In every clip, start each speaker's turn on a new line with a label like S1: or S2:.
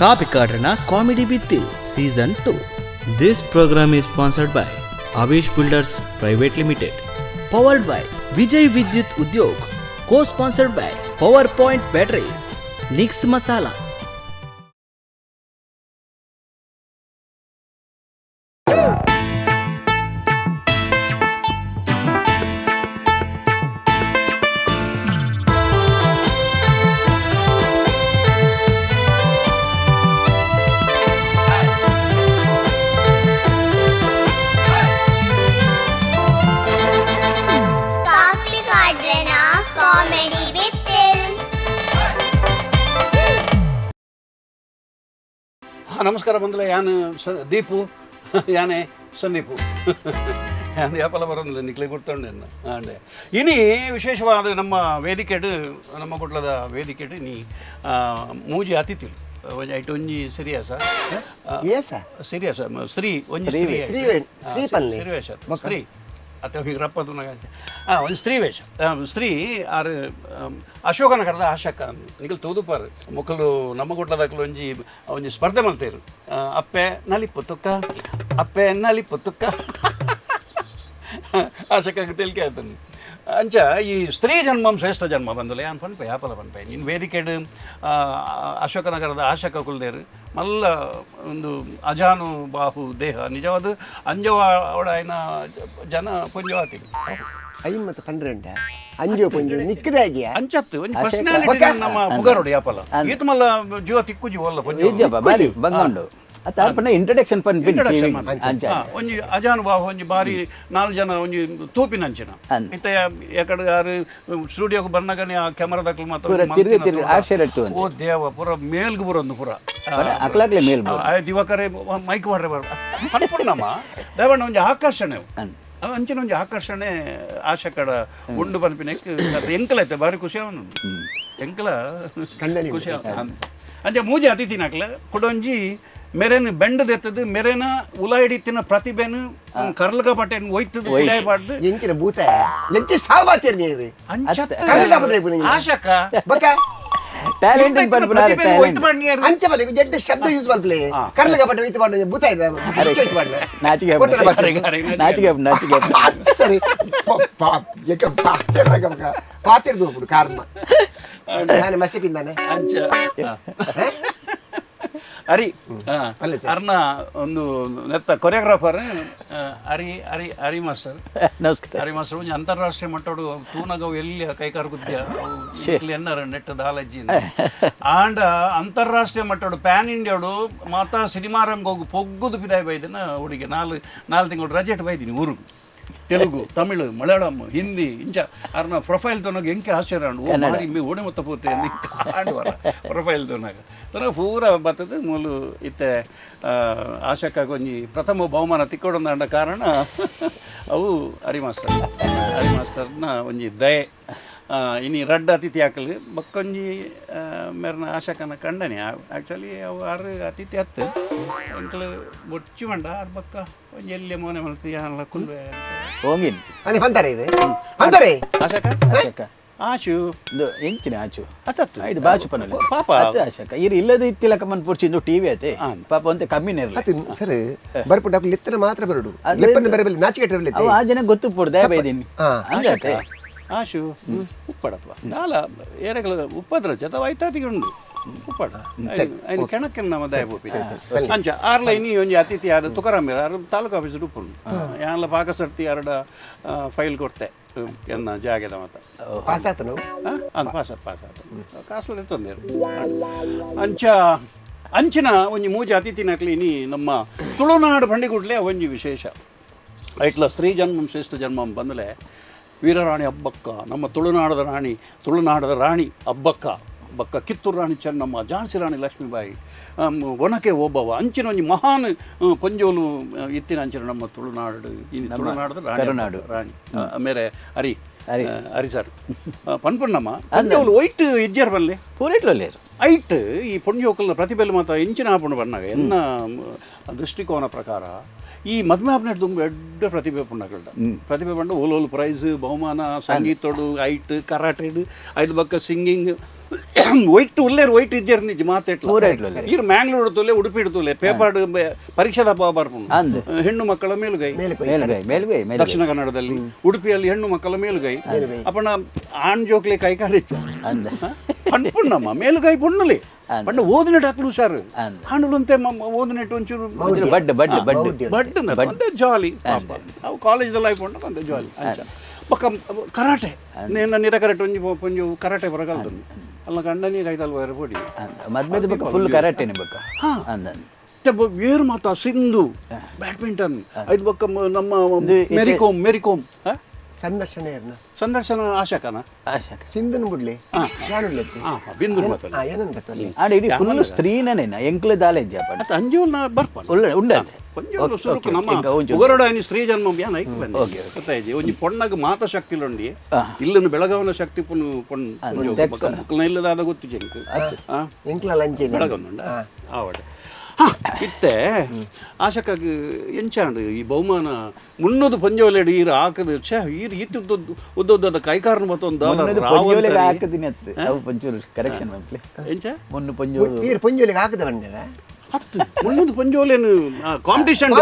S1: ಕಾಪಿಕಾಡ್ರನ comedy Bithil season 2. This programme is sponsored by Avish builders private limited, powered by Vijay Vidyut Udyog, co sponsored by power point batteries, Nix masala.
S2: ಕಾಪಿಕಾಡ್ರನ comedy Bithil.
S3: ಹಾಂ, ನಮಸ್ಕಾರ ಬಂದಲೆ. ಯಾನು ಸ ದೀಪು, ಯಾನೆ ಸಂದೀಪು, ಯಾನು ಯಾಪಲ ಬರೋದಿಲ್ಲ ನಿಕ್ಲೆ ಗುರ್ತೊಂಡೆ ಅಂಡೆ. ಇನಿ ವಿಶೇಷವಾದ ನಮ್ಮ ವೇದಿಕೆಡು, ನಮ್ಮ ಕುಟ್ಲದ ವೇದಿಕೆಡು ನೀ ಮೂಜಿ ಅತಿಥಿಲು. ಒಂಜಿ ಐಟ್ ಒಂಜಿ ಸಿರಿಯಾಸ.
S4: ಏಸ?
S3: ಸಿರಿಯಾಸ ಸ್ತ್ರೀ, ಒಂಜಿ ಸ್ತ್ರೀ.
S4: ಸ್ತ್ರೀ ಸ್ತ್ರೀ ಪಲ್ಲೆ.
S3: ಸ್ತ್ರೀ ವೇಷ, ಸ್ತ್ರೀ ಅತ್ತ ರಪ್ಪದು. ಹಾಂ, ಒಂದು ಸ್ತ್ರೀ ವೇಷ. ಸ್ತ್ರೀ ಆರು ಅಶೋಕನಗರದ ಆಶಕ್ಕ ನಿಕಲ್ ತೂದುಪಾರು ಮೊಕಲು ನಮ್ಮ ಗುಡ್ಲದಕ್ಲು ಒಂಜಿ ಒಂಜಿ ಸ್ಪರ್ಧೆ ಮಲ್ತೇರು. ಅಪ್ಪೆ ನಲಿಪು ತುಕ್ಕ, ಅಪ್ಪೆ ನಲಿಪು ತುಕ್ಕ, ಆಶಕ್ಕಾಗ ತೆಲಿಕೆ ಆಯ್ತು. ಅಂಚ ಈ ಸ್ತ್ರೀ ಜನ್ಮಂ ಶ್ರೇಷ್ಠ ಜನ್ಮ ಬಂದಲೆ ಯಾನ್ ಪನ್ಪೆ, ಯಾಪಲ ಪನ್ಪೆ. ನಿನ್ನ ವೇದಿಕೆಡ್ ಅಶೋಕನಗರದ ಆಶಕ ಕುಲ್ದೇರು ಮಲ್ಲ ಒಂದು ಅಜಾನು ಬಾಹು ದೇಹ, ನಿಜವಾದ ಅಂಜವಾಡ ಜನ ಪುಂಜವಾತಿ.
S4: ಐನ್ ಮತ್ತೆ ಪಂಡ್ರೆಂಡ ಅಂಜೋ ಪಂಜೋ ನಿಕ್ಕದೆ ಆಗಿಯಾ?
S3: ಅಂಚತ್ತು ಒಂಜಿ ಪರ್ಸನಾಲಿಟಿ ನಮ್ಮ ಪುಗರೋಡು ಯಾಪಲ ಈತ ಮಲ್ಲ ಜೀವ ತಿಕ್ಕು ಜೀವ ಅಲ್ಲ ಪೊಂಜೋ.
S5: ಇಜ್ಜಪ್ಪ, ಬಾರಿ ಬಂಗಂಡು ಅತ್ತ Arpana introduction ಪನ್ pin
S3: Introduction
S5: TV.
S3: ಮಾಡ್ತಾರೆ.
S5: ಅಂಚ.
S3: ಒಂಜಿ ಅಜಾನುಬಾಹು, ಒಂಜಿ ಬಾರಿ ನಾಲ್ ಜನ ಒಂಜಿ ತೂಪಿನ ಅಂಚಿನ.
S5: ಅಂದ್.
S3: ಇತ್ತೆ ಎಕಡೆ ಯಾರು ಸ್ಟುಡಿಯೋಗೆ ಬರ್ನಗನೆ ಆ ಕ್ಯಾಮರಾದಕ್ಲು ಮಾತ್ರ
S5: ಪೂರ
S3: ಮಲ್ತಿನ
S5: ತಿರ್ಗಿ ತಿರ್ಗಿ
S3: ತೂಡ.
S5: ಆಕ್ಷರ ಇಟ್ಟು
S3: ಓ ದೇವ, ಪೂರ ಮೇಲ್ಗ್ ಬರೋದು ಪೂರ.
S5: ಅಕ್ಲಾಗ್ಲೆ ಮೇಲ್ ಬರು.
S3: ದಿವಾಕರೆ ಮೈಕ್ ಮಾಡ್ರೆ ಬರ ಪನ್ಪುಣ್ಣಮ್ಮ ದಯವಣ್ಣ ಒಂಜಿ ಆಕರ್ಷಣೆ ಅವು.
S5: ಅಂದ್.
S3: ಅವು ಅಂಚಿನ ಒಂಜಿ ಆಕರ್ಷಣೆ ಆಶಕಡ ಉಂಡು ಪನ್ಪಿನೆಕ್ ಅದು ಎಂಕಲ ಐತೆ, ಬಾರಿ ಖುಷಿ ಅವನು ಎಂಕಲ
S4: ಕಣ್ಣಲ್ಲಿ
S3: ಖುಷಿ ಅವನು. ಅಂಚ ಮೂಜಿ ಅತಿಥಿನಕ್ಲ ಕುಡೊಂಜಿ ಮೆರೆನ್ ಬೆಂಡ್ ದೆತ್ತದು, ಮೆರೆನ ಉಲ ಹಿಡಿತಿನ ಪ್ರತಿಭೆನು ಕರ್ಲಕ ಪಟ್ಟೆನ್ ಒಯ್ತದು ಉಲಾಯ್ ಪಾಡ್ದು.
S4: ಎಂಕಿನ ಭೂತ ಎಂಚಿ ಸಾವಾತಿರ್ ಇದು.
S3: ಅಂಚತ್ತ
S4: ಕರ್ಲಕ ಪಟ್ಟೆ ಪುನಿ.
S3: ಆಶಕ
S4: ಬಕ
S5: ಟ್ಯಾಲೆಂಟ್
S3: ಇಂತಿನ
S5: ಪನ್ಪುನಾರೆ
S3: ಪ್ರತಿಭೆನ್
S5: ಟ್ಯಾಲೆಂಟ್.
S3: ಒಯ್ತು ಪಾಡ್ನಿಯರ್.
S4: ಅಂಚ ಬಲೆ ಜಡ್ಡ ಶಬ್ದ ಯೂಸ್ ಮಲ್ಪ್ಲೆ. ಕರ್ಲಕ ಪಟ್ಟೆ ಒಯ್ತು ಪಾಡ್ನೆ ಭೂತ ಇದೆ ಒಯ್ತು ಪಾಡ್ಲೆ.
S5: ನಾಚಿಕೆ
S4: ಕೊಟ್ಟರೆ
S5: ಆಪುಂಡು.
S4: ಬರ್ತದೆ.
S3: ಅರೆ, ಅರೆ,
S5: ನಾಚಿಕೆ ಆಪುಂಡು, ನಾಚಿಕೆ ಆಪುಂಡು.
S4: ಅತ್ತೆ ಸರಿ ಏಕ ಪಾತಿರ್ದಾಗ ಬಕ ಪಾತಿರ್ದು ಹೋಗ್ಬಿಡು ಕಾರ್ಮ ನಾನು ಮಸಿ ಪಿಂದಾನೆ.
S3: ಅಂಚ ಅರಿ
S4: ಅಲ್ಲ ಸರ್.
S3: ಅರ್ನ ಒಂದು ನೆತ್ತ ಕೊರಿಯೋಗ್ರಾಫರ್ ಅರಿ ಅರಿ ಅರಿ ಮಾಸ್ಟರ್.
S5: ನಮಸ್ಕಾರ.
S3: ಅರಿ ಮಾಸ್ಟರ್ ಒಂಜಿ ಅಂತಾರಾಷ್ಟ್ರೀಯ ಮಟ್ಟಡು ತೂನಗವು ಎಲ್ಲಿ ಕೈಕಾರು ಗುದ್ಯ ಎನ್ನರ ನೆಟ್ ದಾಲಜ್ಜಿ ಆಂಡ ಅಂತಾರಾಷ್ಟ್ರೀಯ ಮಟ್ಟಡು ಪ್ಯಾನ್ ಇಂಡಿಯಾಡು ಮಾತಾ ಸಿನಿಮಾ ರಂಗೋಗು ಪೊಗ್ಗುದು ಪಿದಾಯಿ ಬೈದಿನ ಹುಡುಗಿ. ನಾಲ್ ನಾಲ್ ತಿಂಗಳು ರಜೆಟ್ ಬೈದಿನಿ ಊರುಗು. ತೆಲುಗು, ತಮಿಳು, ಮಲಯಾಳಂ, ಹಿಂದಿ ಇಂಚ ಅರ್ನ ಪ್ರೊಫೈಲ್ ತೋನಾಗ ಎಂಕೆ ಆಶ್ಚರ್ಯ ಉಂಡು. ಓ ಮಾರಿ ಮಿ ಓಡಿ ಮೊತ್ತ ಪೋತೆ ಆಂಡುವರ ಪ್ರೊಫೈಲ್ ತೋನಾಗ ತೋನಾಗ ಪೂರ ಬರ್ತದೆ ಮೂಲು. ಇತ್ತೆ ಆಶಕ್ಕಾಗ ಒಂಜಿ ಪ್ರಥಮ ಬಹುಮಾನ ತಿಕ್ಕೊಡೊಂದಾಂಡ ಕಾರಣ ಅವು ಹರಿ ಮಾಸ್ಟರ್, ಹರಿ ಮಾಸ್ಟರ್ನ ಒಂಜಿ ದಯೆ. ಇನಿ ರಡ್ಡ ಅತಿಥಿ ಹಾಕಲು ಬಕ್ಕೊಂಜಿ ಮೇರ್ನ ಆಶಕನ ಕಂಡನೆ. ಆ್ಯಕ್ಚುಲಿ ಅವು ಆರು ಅತಿಥಿ ಹತ್ತು ಎಂಕಲು ಬೊಚ್ಚಿ ಮಂಡ ಆರು ಬಕ್ಕ ಒಂಜಿ ಎಲ್ಲಿ ಮೋನೆ ಮಲ್ತಿ ಯಾನ್ಲ ಕುಲ್ವೆ ಅಂತ.
S5: ಓಂಗಿನ್
S4: ಅನಿ ಪಂತಾರೆ ಇದು ಪಂತಾರೆ.
S3: ಆಶಕ
S5: ಆಶಕ
S3: ಆಶು
S5: ಇಂದು ಎಂಚಿನ ಆಚು
S3: ಅತ್ತತ್ತು
S5: ಇದು ಬಾಚು ಪನಲೆ
S3: ಪಾಪ.
S5: ಅತ್ತೆ ಆಶಕ ಇರು ಇಲ್ಲದ ಇತ್ತಿಲಕ ಮನ್ ಪುರ್ಚಿ ಇಂದು ಟಿವಿ ಆತೆ ಪಾಪ ಒಂತೆ ಕಮ್ಮಿ ನೇರ್ಲೆ.
S4: ಅತ್ತೆ ಸರ್ ಬರ್ಪುಂಡು ಅಕ್ಲು ಲೆತ್ತನ ಮಾತ್ರ ಬರುಡು.
S5: ಅದು
S4: ಲೆಪ್ಪಂದ ಬರಬಲ್ಲಿ ನಾಚಿಕೆ ಇಟ್ಟಿರಲಿ.
S5: ಅವು ಆ ಜನ ಗೊತ್ತು ಪೋಡು ದಯ ಬೈದಿನಿ.
S3: ಆಶಕ ಆಶು ಉಪ್ಪಡಪ್ಪ ದಾಲ ಏರೆಗಲ ಉಪ್ಪದ್ರ ಜತ ಐತಾತಿಗೆ ಉಂಡು ಉಪ್ಪಡ ಐನು ಕೆಣಕ್ಕೆ ನಮ್ಮ ದಯ ಪೋಪಿ. ಅಂಚ ಆರ್ಲ ಇನಿ ಒಂಜಿ ಅತಿಥಿ ಆದ ತುಕಾರಾಮ್ ಆರ್ ತಾಲೂಕು ಆಫೀಸ್ ಉಪ್ಪುಂಡು. ಯಾನ್ಲ ಪಾಕ ಸರ್ತಿ ಅರಡ ಫೈಲ್ ಕೊಡ್ತೆ ಎನ್ನ ಜಾಗೆದ ಮತ್ತ.
S4: ಪಾಸ್ ಆತನು.
S3: ಅದು ಪಾಸ್ ಆತು, ಪಾಸ್ ಆತು ಕಾಸಲೆ ತೊಂದರೆ. ಅಂಚ ಅಂಚಿನ ಒಂಜಿ ಮೂಜಿ ಅತಿಥಿನಕ್ಲಿ ಇನಿ ನಮ್ಮ ತುಳುನಾಡು ಬಂಡಿಗುಡ್ಲೆ ಒಂಜಿ ವಿಶೇಷ ಐಟ್ಲ ಸ್ತ್ರೀ ಜನ್ಮಂ ಶ್ರೇಷ್ಠ ಜನ್ಮಂ ಬಂದಲೆ ವೀರರಾಣಿ ಅಬ್ಬಕ್ಕ, ನಮ್ಮ ತುಳುನಾಡದ ರಾಣಿ, ತುಳುನಾಡದ ರಾಣಿ ಅಬ್ಬಕ್ಕ, ಬಕ್ಕ ಕಿತ್ತೂರು ರಾಣಿ ಚೆನ್ನಮ್ಮ, ಝಾನ್ಸಿ ರಾಣಿ ಲಕ್ಷ್ಮೀಬಾಯಿ, ಒನಕೆ ಓಬವ್ವ, ಅಂಚಿನ ಒಂಜಿ ಮಹಾನ್ ಪೊಂಜೋಲು ಇತ್ತಿನ ಅಂಚಿನ ನಮ್ಮ ತುಳುನಾಡು ಇನಿ ತುಳುನಾಡದ ರಾಣಿ
S5: ಕರುನಾಡು.
S3: ರಾಣಿ ಮೇರೆ ಹರಿ
S5: ಹರಿ.
S3: ಹರಿ ಸರ್ ಪನ್ಪುಣ್ಣಮ್ಮ ಪೊಂಜೋಲು ಒಯ್ಟ್ ಇಜ್ಜರ್ ಬಲ್ಲೆ
S5: ಪೂರೇಟ್ಲಲ್ಲಿ
S3: ಐಟ್ ಈ ಪೊಂಜೋಕಲ್ನ ಪ್ರತಿಭೆಲ್ ಮಾತ ಇಂಚಿನ ಆಪುಂಡು ಬನ್ನಾಗ ಎನ್ನ ದೃಷ್ಟಿಕೋನ ಪ್ರಕಾರ ಈ ಮದ್ಮೆ ಆಪನೆಟ್ ದುಂಬು ಎಡ್ಡೆ ಪ್ರತಿಭೆ ಪುಣ್ಣಗಳ್ಡ ಪ್ರತಿಭೆ ಪಂಡ ಓಲೋಲು ಪ್ರೈಸ್ ಬಹುಮಾನ ಸಂಗೀತೋಡು ಐಟ್ ಕರಾಟೆಡ್ ಐದು ಬಕ್ಕ ಸಿಂಗಿಂಗ್ White ಉಲ್ಲೇರು white ಇಜ್ಜೇರ್ ನಿಜ ಮಾತೆಟ್ಲ
S5: ಪೂರ
S3: ಈರ್ ಮ್ಯಾಂಗ್ಳೂರು ತುಲೆ ಉಡುಪಿ ತುಲೆ ಪೇಪರ್ ಪರೀಕ್ಷಾದ ಬರ್ಪುಂಡು
S5: ಅಂದ್.
S3: ಹೆಣ್ಣು ಮಕ್ಕಳ ಮೇಲುಗೈ
S4: ಮೇಲುಗೈ
S5: ಮೇಲ್ಗೈ ಮೇಲ್ಗೈ ಮೇಲ್ಗೈ
S3: ದಕ್ಷಿಣ ಕನ್ನಡದಲ್ಲಿ ಉಡುಪಿಯಲ್ಲಿ ಹೆಣ್ಣು ಮಕ್ಕಳ ಮೇಲುಗೈ ಅಪ್ಪಣ ಆಣ್ ಜೋಕ್ಲೆ ಕೈಕಾರಿ
S5: ಅಂದ್.
S3: ಪಣ್ಪುಣ್ಣಮ್ಮ ಮೇಲುಗೈ ಪುಣ್ಣಲಿ ಪಂಡ ಓದಿನೆಟ್ ಹಾಕ್ಲು ಹುಷಾರು
S5: ಅಂದ್.
S3: ಹಾಣುಲಂತೆ ಓದಿನೆಟ್ ಒಂಚೂರು
S5: ಒಂಚೂರು ಬಡ್ಡು ಬಡ್ಡು ಬಡ್ಡು
S3: ಬಡ್ಡು ಒಂದೇ ಜಾಲಿ ಪಾಪ ಅವು ಕಾಲೇಜ್ದಲ್ಲಿ ಆಯ್ಕೊಂಡು ಒಂದೇ ಜಾಲಿ ಅಂಚ ಬೊಕ್ಕ ಕರಾಟೆ ನೇನ ನಿರ ಕರಾಟೆ ಒಂಜಿ ಒಂಜಿ ಕರಾಟೆ ಬರಗಲ್ದು ಅಲ್ಲ ಗಂಡನೇ ಕೈತಲ್ ಬರ ಪೊಡಿ
S5: ಮದ್ಮೆದ ಬೊಕ್ಕ ಫುಲ್ ಕರಾಟೆನೆ ಬೊಕ್ಕ ಅಂದ್ ಅಂದ್.
S3: ಏರು ಮಾತ ಸಿಂಧು ಬ್ಯಾಡ್ಮಿಂಟನ್ ಐದು ಬೊಕ್ಕ ನಮ್ಮ
S5: ಇದು ಇತ್ತೆ-
S3: ಮೆರಿಕೋಮ್ ಮೆರಿಕೋಮ್ ಆ?
S4: ಸಂದರ್ಶನ ಏರ್ನ
S3: ಸಂದರ್ಶನ ಆಶಕನ
S5: ಆಶಾ
S4: ಸಿಂಧುನು ಬುಡ್ಲೆ ಯಾನು ಉಲ್ಲೆತ್ತಿ
S3: ಹಾ ಬಿಂದು ಮಾತಲ್ಲ
S4: ಏನನ್ ಗೊತ್ತಲ್ಲ
S5: ಆಂಡ ಇಡೀ ಫುಲ್ ಸ್ತ್ರೀನೇ ಎಂಕ್ಲ ದಾಲೆಜ್ಜ ಪಂಡ
S3: ಅತ್ತ ಅಂಜುಲ್ ನಾ ಬರ್ಪನ
S5: ಉಳ್ಳ ಉಂಡತೆ
S3: ಒಂಜಿ ಸುರುಕು ನಮ್ಮ
S5: ಒಂಚೂರು.
S3: ಉಗರಡಾನಿ ಸ್ತ್ರೀ ಜನ್ಮ ಯಾನ್ ಐಕ್ ಬನ್ನಿ
S5: ಓಕೆ,
S3: ಗೊತ್ತಾಯ್ತು ಒಂಜಿ ಪೊಣ್ಣಗ್ ಮಾತ ಶಕ್ತಿ ಲೊಂಡಿ
S5: ಆ.
S3: ಇಲ್ಲನು ಬೆಳಗಾವನ ಶಕ್ತಿ ಪುನು ಪೊಣ್ಣು
S5: ತೆಕ್ಕೊನ.
S3: ಮಕ್ಕಳನ್ನ ಇಲ್ಲದಾದ ಗೊತ್ತು ಜಂಕ್ ಆ
S4: ಎಂಕ್ಲ ಲಂಚೆ
S3: ಬೆಳಗೊಂದುಂಡ ಆವಡ ಹಾ ಇತ್ತೆ ಆಶಕಾಗ್ ಎಂಚಾಂಡ್ ಈ ಬಹುಮಾನ ಮುನ್ನದು ಪಂಜೋಲೆಡು ಈರು ಹಾಕದು ಛೇ ಈರು ಇತ್ತು ಉದ್ದ ಕೈಕಾರನ ಮತ್ತೊಂದು
S5: ಮುನ್ನದು ಪೊಂಜೋಲೆಗ್ ಹಾಕದಿನಿ ಅತ್ತು ಅವು ಒಂಚೂರು ಕರೆಕ್ಷನ್ ಮಲ್ಪ್ಲೆ
S3: ಎಂಚ
S5: ಮುನ್ನು ಪೊಂಜೋಲು
S4: ಈರ್ ಪೊಂಜೋಲಿಗೆ ಹಾಕದ ಬಂಡೆರ
S3: ಹತ್ತು ಮುನ್ನದು ಪಂಜೋಲೇನು ಕಾಂಪಿಟಿಷನ್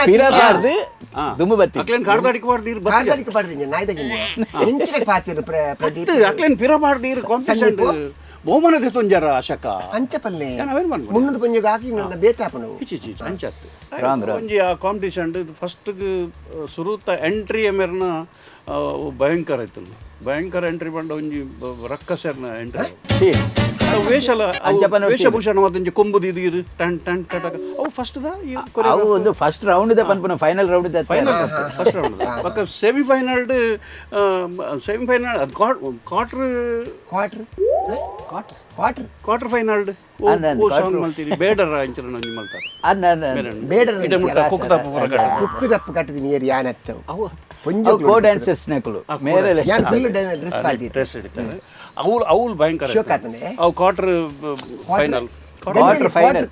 S5: ಪಿರ ಪಾರ್ದು ದುಂಬು ಬತ್ತಿ
S3: ಅಕ್ಲೇನ್ ಕಾರ್ದಾಡಿಕ್ ಬಾರ್ದು ಈರು ಬತ್ತಿ
S4: ಕಾರ್ದಾಡಿಕೆ ಪಡ್ದಿಂಜ ನಾಯ್ದಗಿಂಜ ಎಂಚಿನ ಪಾತಿರು ಪ್ರದೀಪ್
S3: ಅಕ್ಲೇನ್ ಪಿರ ಬಾರ್ದು ಈರು ಕಾಂಪಿಟಿಷನ್
S4: ಸಂದೀಪು?
S3: ಬಹುಮಾನ ದೆತ್ತೊಂಜಾರ ಆಶಕ
S4: ಅಂಚಪಲ್ಲೆ
S3: ಏನ್ ಅವೇನ್ ಮನ್ಪುನೆ?
S4: ಮುನ್ನದ ಪೊಂಜೋಗ್ ಹಾಕಿ ನನ್ನ ಬೇತಾಪನು
S3: ಚಿ ಚಿ ಅಂಚತ್ತು
S5: Wrong, wrong.
S3: ಒಂಜಿ ಆ ಕಾಂಪಿಟಿಷನ್ ಫಸ್ಟ್ ಸುರುತ ಎಂಟ್ರಿ ಮೇರ್ನ ಭಯಂಕರ ಆಯ್ತು ಭಯಂಕರ ಎಂಟ್ರಿ ಬಂಡ ಒಂಜಿ ರಕ್ಕಸರ್ನ ಎಂಟ್ರಿ
S5: ಛೀ.
S3: ಅವು ವೇಷಲ ಅವು
S5: ಅಂಜಪ್ಪನ
S3: ವೇಷಭೂಷಣ ಒಂಜಿ ಕೊಂಬು ದಿದಿರು ಟನ್ ಟನ್ ಟಟಕ ಅವು ಫಸ್ಟ್ the ಈ
S5: ಅವು ಒಂದು first round the ಪನ್ಪುನ final round the
S3: final first round ಬೊಕ್ಕ semi final semi final ಅದು quarter
S4: quarter quarter
S3: quarter final
S5: ಅಂದ್ ಅಂದ್
S3: ಓ ಸಾಂಗ್
S5: quarter.
S3: ಮಲ್ತೀರಿ ಬೇಡರ ಇಂಚರ ಒಂಜಿ ಮಲ್ತಾರೆ
S5: ಅಂದ ಅಂದ ಅಂದ.
S4: ಬೇಡರ
S3: ಇಡೆ ಮುಟ್ಟ ಕುಕ್ಕುದಪ್ಪ ಹೊರಗಡೆ
S4: ಕುಕ್ಕು ದಪ್ಪ ಕಟ್ಟದಿನಿ ಏರಿ ಯಾನತ್ತವು
S3: ಅವು
S5: ಅವು
S4: ಪೊಂಜೋ
S5: ಕೋ ಡ್ಯಾನ್ಸರ್ಸ್ ನಕಲು ಮೇರೆ
S4: ಯಾನ್ ಫುಲ್ ಡ್ರೆಸ್ ಪಾಡ್ದಿತ್ತು
S3: ಡ್ರೆಸ್ ಹಿಡಿತಾರೆ ಅವ್ರು ಅವ್ರು ಭಯಂಕರ
S4: ಶೋಕ್ ಆತನೆ?
S3: ಅವು quarter final
S5: Quarter final.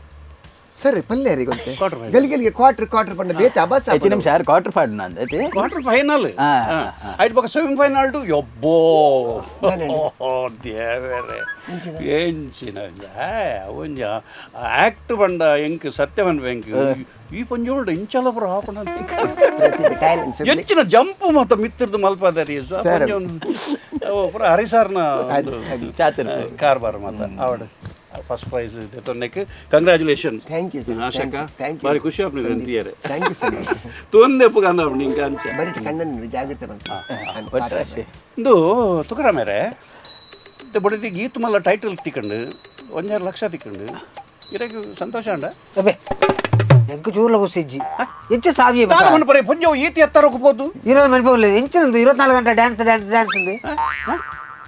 S4: ಸರಿ ಪಲ್ಯ ರೀ ಗೊತ್ತೆ
S3: Quarter final.
S4: ಗಲಿಗಲಿಗೆ quarter quarter ಪಂಡ ಬೇತ ಅಬಾಸ
S5: ಹೆಚ್ಚು ನಿಮಿಷ ಯಾರು ಕ್ವಾರ್ಟರ್ ಪಾಡ್ನ ಅಂದೈತಿ
S3: ಕ್ವಾರ್ಟರ್ ಫೈನಲ್
S5: ಹಾ,
S3: ಆಯ್ತು ಬೊಕ್ಕ semi final to ಯಬ್ಬೋ
S4: ನಾನೇನು?
S3: ದೇವರೇ ಎಂಚಿನ ಒಂಜಿ ಆಕ್ಟ್ ಬಂಡ ಎಂಕ್ ಸತ್ಯವನ್ ಬೆಂಕ್ ಈ ಪಂಜೋಲ್ಡ್ ಇಂಚಲ ಪುರ ಹಾಪಣ
S4: ಟ್ಯಾಲೆಂಟ್ಸ್
S3: ಎಂಚಿನ ಜಂಪ್ ಮತ್ತ ಮಿತ್ರದು ಮಲ್ಪದರಿ
S4: ಸರ್.
S3: ಪುರ ಹರಿಸಾರ್ನ
S5: ಚಾತುರ್.
S3: ಕಾರ್ಬಾರ್ ಮತ್ತ ಆವಡ್ ಫಸ್ಟ್ ಪ್ರೈಸ್ ದೆತೊನ್ನೆಕ್ congratulation
S4: thank you sir
S3: Ashaka
S4: thank you
S3: ಬಾರಿ ಖುಷಿ ಆಪ್ನ ಅಂತಿಯರೆ
S4: thank you sir
S3: ತೂಂದೆ ಪುಗಂದ ನಿಂಗೆ ಅಂಚ
S4: ಬರೀ ಕಣ್ಣನ್ನು ಜಾಗ್ರತೆ ಬಂತು
S5: ಒಟ್ರಾಶಿ
S3: ಇಂದು ತುಕರಾಮೇರೆ ಬಡಿದಿ ಗೀತ ಮಲ್ಲ ಟೈಟಲ್ ತಿಕ್ಕಂಡು ಒಂಜಾರು ಲಕ್ಷ ತಿಕ್ಕಂಡು ಇರಕ್ಕೆ ಸಂತೋಷ ಅಂಡ
S6: ಅಬ್ಬೆ ಎಂಕು ಚೂರ್ಲ ಕುಸಿಜ್ಜಿ ಹೆಚ್ಚು ಸಾವಿಯ
S3: ದಾದ ಮನ್ಪರೆ ಪೊಂಜೋ ಈತಿ ಎತ್ತರಕ್ಕೆ ಪೋದು
S6: ಇರೋ ಮನ್ಪೋಗ್ಲಿ ಎಂಚಿನಂದು 24 ಗಂಟೆ dance dance dance ఉంది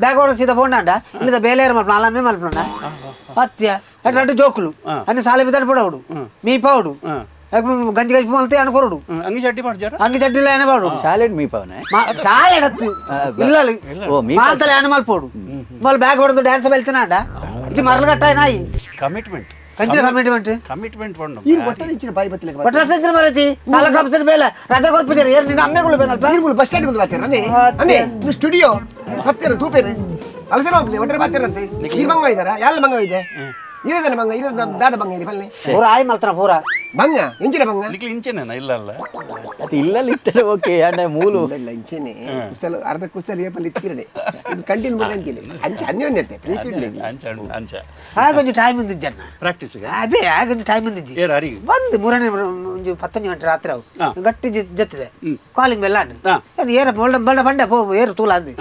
S6: ಬ್ಯಾಗ್ ಹೊಡ ಸೀದಾ ಪೋಂಡ ಇಲ್ಲದ ಬೇಲೇರು ಮಲ್ಪ ನಾಲಮ್ಮೆ ಮಲ್ಪಂಡ ಅತ್ಯ ಅಟ್ ಅಟ್ಟು ಜೋಕುಲು ಅన్ని ಸಾಲೆ ಬಿದ್ದಾడు ಪಡవుడు మీ పావుడు గంజి గంజి మల్తే అనుకోరుడు
S3: ಅಂಗಿ ಚಡ್ಡಿ ಮಾಡ್ಜಾರ
S6: అంగి చడ్డీలు అయినా పాడు
S5: ಶಾಲೆಡ್ ಮೀ ಪವನೆ
S6: చాలా ఎడత్తు ఇల్లాలి
S5: ఓ, మీ
S6: మాంతలే యానిమల్ పోడు మళ్ళీ బ్యాగ్ కొడుతూ డ్యాన్స్ వెళ్తున్నాడ ఇది మరలు కట్టాయినా
S3: ಕಮಿಟ್ಮೆಂಟ್
S6: కంచిన కమిట్మెంట్
S3: ಕಮಿಟ್ಮೆಂಟ್ ಪಂಡ
S4: ಈರ್ ಒಟ್ಟ ಇಂಚಿನ ಬಾಯಿ ಬತ್ತಲೆ
S6: ಬಟ್ಲ ಸಂಚಿನ ಮರತಿ ನಾಲ್ಕು ಕಂಪ್ಸನ್ ಬೇಲೆ ರಜೆ ಕೊರ್ಪಿದ್ದಾರೆ ಏರ್ ನಿನ್ನ ಅಮ್ಮೆ ಗುಳು ಬೇನಲ್ಪ
S4: ಈರ್ ಬಸ್ ಸ್ಟ್ಯಾಂಡ್ ಗುಳು ಬಾತಿರ ಅನೇ ಅನೇ ಇದು ಸ್ಟುಡಿಯೋ ಸತ್ಯರ ತೂಪೇರು ಅಲಸನ ಹೋಗ್ಲಿ ಒಟ್ಟರೆ ಬಾತಿರಂತೆ ಈ ಬಂಗ ಇದ್ದಾರಾ ಯಾಲ ಬಂಗ ಇದೆ ಇರದನ ಬಂಗ ಇರದ ದಾದ ಬಂಗ ಇರಿ ಪಲ್ಲೆ
S6: ಪೂರ ಆಯ್ ಮಲ್ತನ ಪೂರ
S4: ಬಂಗ ಇಂಚಿನ ಬಂಗ
S3: ನಿಕ್ಲಿ ಇಂಚೆನೇನ ಇಲ್ಲ ಅಲ್ಲ
S5: ಅದು ಇಲ್ಲಲ್ಲಿ ಇತ್ತರೆ ಓಕೆ ಅಂಡ ಮೂಲು
S4: ಇಲ್ಲ ಇಂಚೆನೆ ಕುಸ್ತಲ ಅರ್ಧ ಕುಸ್ತಲ ಏಪಲ್ಲಿ ಇತ್ತಿರದೆ ಇದು ಕಂಟಿನ್ಯೂ ಮಾಡಿ ಅಂತೀನಿ ಅಂಚೆ ಅನ್ಯೋನ್ಯತೆ ಪ್ರೀತಿ ಉಂಡೆ
S3: ಅಂಚ ಅಂಚ
S6: ಆ కొంచెం ಟೈಮ್ ఉంది ಜನ
S3: ಪ್ರಾಕ್ಟೀಸ್
S6: ಅದೇ ಆ కొంచెం ಟೈಮ್ ఉంది
S3: ಏರ್ ಅರಿ
S6: ಬಂದು ಮೂರನೇ ಒಂಜಿ ಪತ್ತೊಂಜಿ ಗಂಟೆ ರಾತ್ರಿ ಅವು ಗಟ್ಟಿ ಜತ್ತಿದೆ ಕಾಲಿಂಗ್ ಬೆಲ್ಲ ಅಂಡು ಅದು ಏರ ಬೊಳ್ಳ ಬಳ್ಳ ಬಂಡೆ ಪೋ ಏರು ತೂಲ ಅಂದು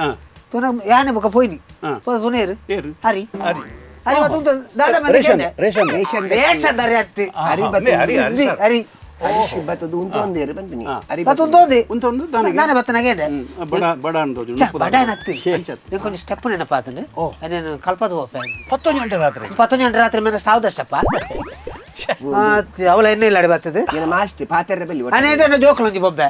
S6: ತೂನ ಯಾನೆ ಬೊಕ್ಕ ಪೋಯ್ನಿ ಪೋ ತೂನೇರು
S3: ಏರು
S6: ಹರಿ
S3: ಹರಿ
S6: ಹರಿ ಮತ್ತು ಉಂಟು ದಾದಾ ಮಂದಿ
S3: ration
S6: ration
S3: ration
S4: ration
S6: ದಾರಿ ಅತ್ತಿ
S4: ಹರಿ
S3: ಹರಿ ಹರಿ
S6: ಹರಿ
S4: ಹರಿ ಬತ್ತದು ಉಂಟು ಏರು ಬಂದಿನಿ ಹರಿ
S6: ಮತ್ತು ಉಂಟು
S3: ಉಂಟೊಂದು ದಾನೆ
S6: ನಾನೇ ಬತ್ತನಾಗೆ
S3: ಬಡ ಬಡ ಅಂದೋಜು
S6: ಬಡ ನತ್ತಿ ಇಂಕೊಂದು ಸ್ಟೆಪ್ ನೆನಪಾತಂಡು నేను ಕಲ್ಪದ ಹೋಗ್ತೇನೆ
S3: ಪತ್ತೊಂದು ಗಂಟೆ ರಾತ್ರಿ
S6: ಪತ್ತೊಂದು ಗಂಟೆ ರಾತ್ರಿ ಮೇಲೆ ಸಾವ್ದ ಸ್ಟೆಪ್ಪ ಅವಳ ಎಣ್ಣೆ ಇಲ್ಲ ಅಡಿ ಬರ್ತದೆ
S4: ಏನ ಮಾಸ್ತಿ ಪಾತೆರ ಬೆಲ್ಲಿ
S6: ಅನೇಕ ಜೋಕುಲೊಂಜಿ ಬೊಬ್ಬೆ